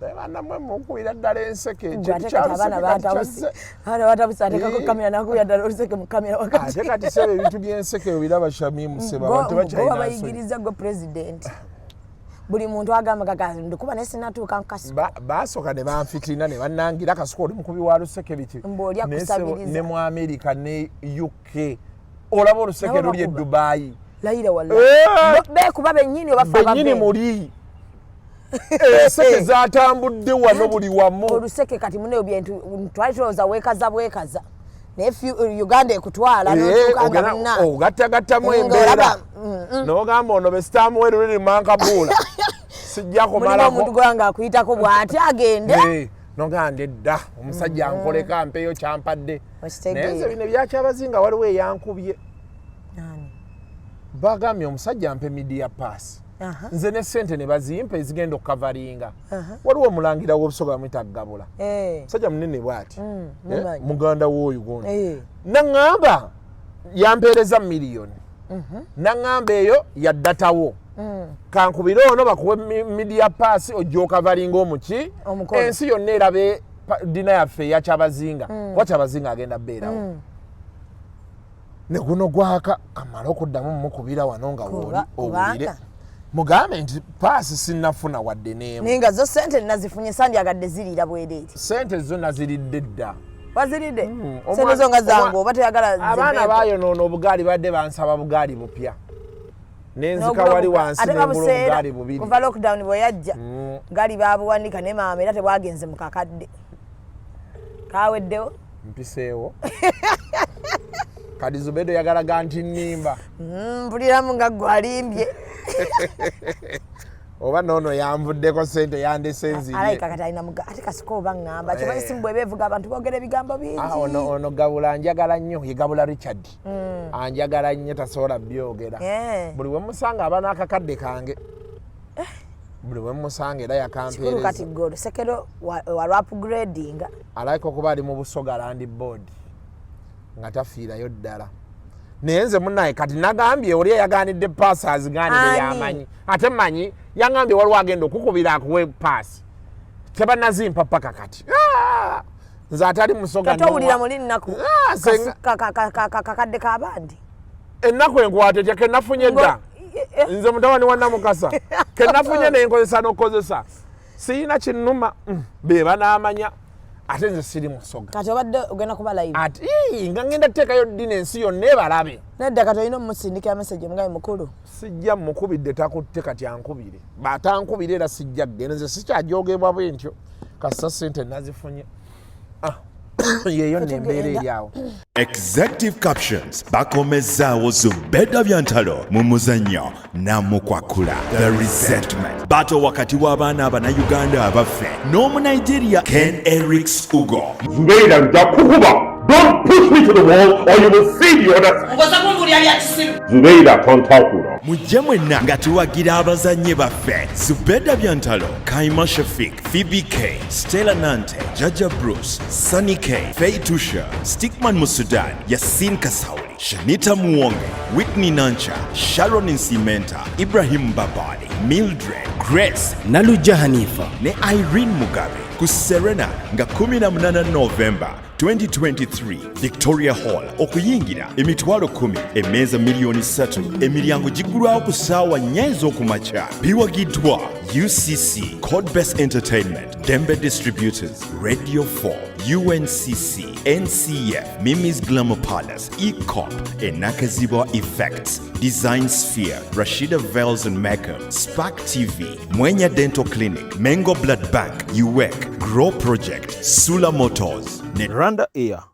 [SPEAKER 5] Naye bannamwe mukubira ddala enseke.
[SPEAKER 3] Gwe
[SPEAKER 5] Ekintu
[SPEAKER 3] ate
[SPEAKER 5] kya
[SPEAKER 3] kati abaana
[SPEAKER 5] luseke kati
[SPEAKER 3] batabuse.
[SPEAKER 5] kyazze.
[SPEAKER 3] Abaana batabuse, ateekako
[SPEAKER 5] Eh.
[SPEAKER 3] kamera nakubira ddala oluseke mu kamera wakati.
[SPEAKER 5] Ate kati sebe ebintu by'enseke obiraba, Shamimu, sebe abantu
[SPEAKER 3] Go
[SPEAKER 5] tebakyalina nsonyi.
[SPEAKER 3] wabayigiriza gwe president, buli muntu agamba gaga ndikuba naye sinatuuka nkasi.
[SPEAKER 5] Basooka ne banfitina ne bannangira kasuka oli mukubi wa luseke biki.
[SPEAKER 3] Mbu oli
[SPEAKER 5] Naye sebo,
[SPEAKER 3] akusabiriza.
[SPEAKER 5] ne mu America ne UK olaba oluseke
[SPEAKER 3] Nabo
[SPEAKER 5] luli e
[SPEAKER 3] bakuba.
[SPEAKER 5] Dubayi.
[SPEAKER 3] Layira walla.
[SPEAKER 5] Eh!
[SPEAKER 3] Beekuba bennyini oba ffe
[SPEAKER 5] Bennyini
[SPEAKER 3] abave?
[SPEAKER 5] muli enseke zatambudde wano buli wamu.
[SPEAKER 3] Oluseke kati muneyo byentu twali tulowooza weekaza bwekaza, naye Uganda ekutwala
[SPEAKER 5] Eh,
[SPEAKER 3] n'otuuka nga
[SPEAKER 5] ogenda
[SPEAKER 3] munna
[SPEAKER 5] ogattagattamu
[SPEAKER 3] Nga
[SPEAKER 5] embeera
[SPEAKER 3] olaba,
[SPEAKER 5] n'ogamba ono besitaamuwe luli mankabuula sijja
[SPEAKER 3] mulimu omuntu
[SPEAKER 5] kumalako.
[SPEAKER 3] gwa nga akuyitako bw'ati agende.
[SPEAKER 5] Eh, nogamba nedda, omusajja ankoleka mpeeyo kyampadde.
[SPEAKER 3] Okitegeera.
[SPEAKER 5] Naye nze bino ebyakyabazinga waliwo eyankubye.
[SPEAKER 3] Ani?
[SPEAKER 5] Bagambye omusajja ampe media pass. Nze ne sente ne bazimpa ezigenda okukavaringa. Waliwo omulangira w'Obusoga bamwita Gabula. Musajja munene bwati. Eh,
[SPEAKER 3] Mumanyi.
[SPEAKER 5] muganda w'oyo gundi. Naŋŋamba yampeereza miliyoni, naŋŋamba eyo yaddatawo, kankubire ono bakuwe media pass ojja okavaringa omuki.
[SPEAKER 3] Omukolo.
[SPEAKER 5] Ensi yonna erabe dinner yaffe eya Kyabazinga, kuba Kyabazinga agenda beerawo. Ne guno gwaka kamale okuddamu mukubira wano nga wooli owulire.
[SPEAKER 3] Kubanga?
[SPEAKER 5] Mugambe nti paasi sinnafuna wadde n'emu.
[SPEAKER 3] Naye nga zo sente nazifunye, sandyagadde ziriira bwereere.
[SPEAKER 5] Sente zo naziridde dda.
[SPEAKER 3] Waziridde sente zo nga zange oba toyagala
[SPEAKER 5] Abaana
[SPEAKER 3] ziveeko?
[SPEAKER 5] bayonoona obugaali, badde bansaba bugaali bupya, nenzika
[SPEAKER 3] N'ogula
[SPEAKER 5] wali wansi
[SPEAKER 3] ate
[SPEAKER 5] nengula
[SPEAKER 3] babuseera
[SPEAKER 5] obugaali bubiri.
[SPEAKER 3] Kuva lockdown bwe yajja gaali babuwanika ne maama era tebwagenze mu kakadde kaweddewo.
[SPEAKER 5] Mpiseewo kati Zubedo yagalaga nti nnimba.
[SPEAKER 3] Mpuliramu nga gwe alimbye.
[SPEAKER 5] Oba noono yanvuddeko sente yandese nzirye.
[SPEAKER 3] Alayika kati alina muga ate kasika oba ŋŋamba kyoba esimu bweba evuga abantu boogera ebigambo
[SPEAKER 5] Ah, ono
[SPEAKER 3] bingi.
[SPEAKER 5] ono Gabula anjagala nnyo, ye Gabula Richard anjagala nnyo, tasobola byogera. Buli we musanga aba n'akakadde kange, buli we musanga era
[SPEAKER 3] Kikulu kati
[SPEAKER 5] yakampeereza.
[SPEAKER 3] gwe olusekero walwa upgradinga.
[SPEAKER 5] Alayika okuba ali mu Busoga Land Board nga tafiirayo ddala, naye nze munaye kati nagambye oli eyaganidde paasi aziganire.
[SPEAKER 3] Ani?
[SPEAKER 5] Yamanyi ate manyi yangambye waliwo agenda okukubira akuwe paasi, tebanazimpa paka kati. Ah! Nze atali Musoga
[SPEAKER 3] Katowulira muli nnaku.
[SPEAKER 5] Ah,
[SPEAKER 3] Kakadde k'abandi.
[SPEAKER 5] Ennaku enkwate etya kenafunye dda? Nze mutabani wa Namukasa kenafunye nenkozesa n'okukozesa siyina kinnuma. Be banaamanya ate nze siri Musoga.
[SPEAKER 3] Kati obadde ogenda kuba live.
[SPEAKER 5] Ati ii, nga ngenda kuteekayo ddina ensi yonna ebalabe.
[SPEAKER 3] Nedda, kati olina omumusindikira message omugabe mukulu.
[SPEAKER 5] Sijja, mukubidde takutte, kati ankubire batankubire era sijja kugenda, nze sikyajogebwa bwe ntyo kasita sente nazifunye. Ah, yeeyo nno embeera eri awo.
[SPEAKER 1] Executive Captions bakomezaawo Zubeda Byantalo mu muzannyo Namukwakula The Resentment Battle wakati w'abaana Abannayuganda abaffe n'Omunigeria Ken Erics Ugo.
[SPEAKER 2] Zubeida nja kukuba. Don't push me to the wall or you will see the other side.
[SPEAKER 4] Ngoza kumbuulira bya kisiru.
[SPEAKER 2] Zubeida tontakula.
[SPEAKER 1] Mujje mwenna nga tuwagira abazannyi baffe Zubeda Byantalo, Kaima Shafik, Phoebe K, Stella Nante, Jaja Bruce, Sunny K, Fay Tusha, Stickman Musudan, Yasin Kasauli. Shanita Muwonge, Whitney Nancha, Sharon Nsimenta, Ibrahim Babali, Mildred Grace,
[SPEAKER 4] Nalujja Hanifa
[SPEAKER 1] ne Irene Mugabe ku Serena nga 18 November 2023, Victoria Hall. Okuyingira emitwalo 10, emmeeza miliyoni 3. Emiryango giggulwawo ku ssaawa 4 ez'okumakya. Biwagiddwa UCC, Codebase Entertainment, Dembe Distributors, Radio 4, UNCC, NCF, Mimi's Glamour Palace, ECOP, Enakaziba Effects, Design Sphere, Rashida Vels and Makeup, Spark TV, Mwenya Dental Clinic, Mengo Blood Bank, UWEC, Grow Project, Sula Motors,
[SPEAKER 6] Rwanda Air.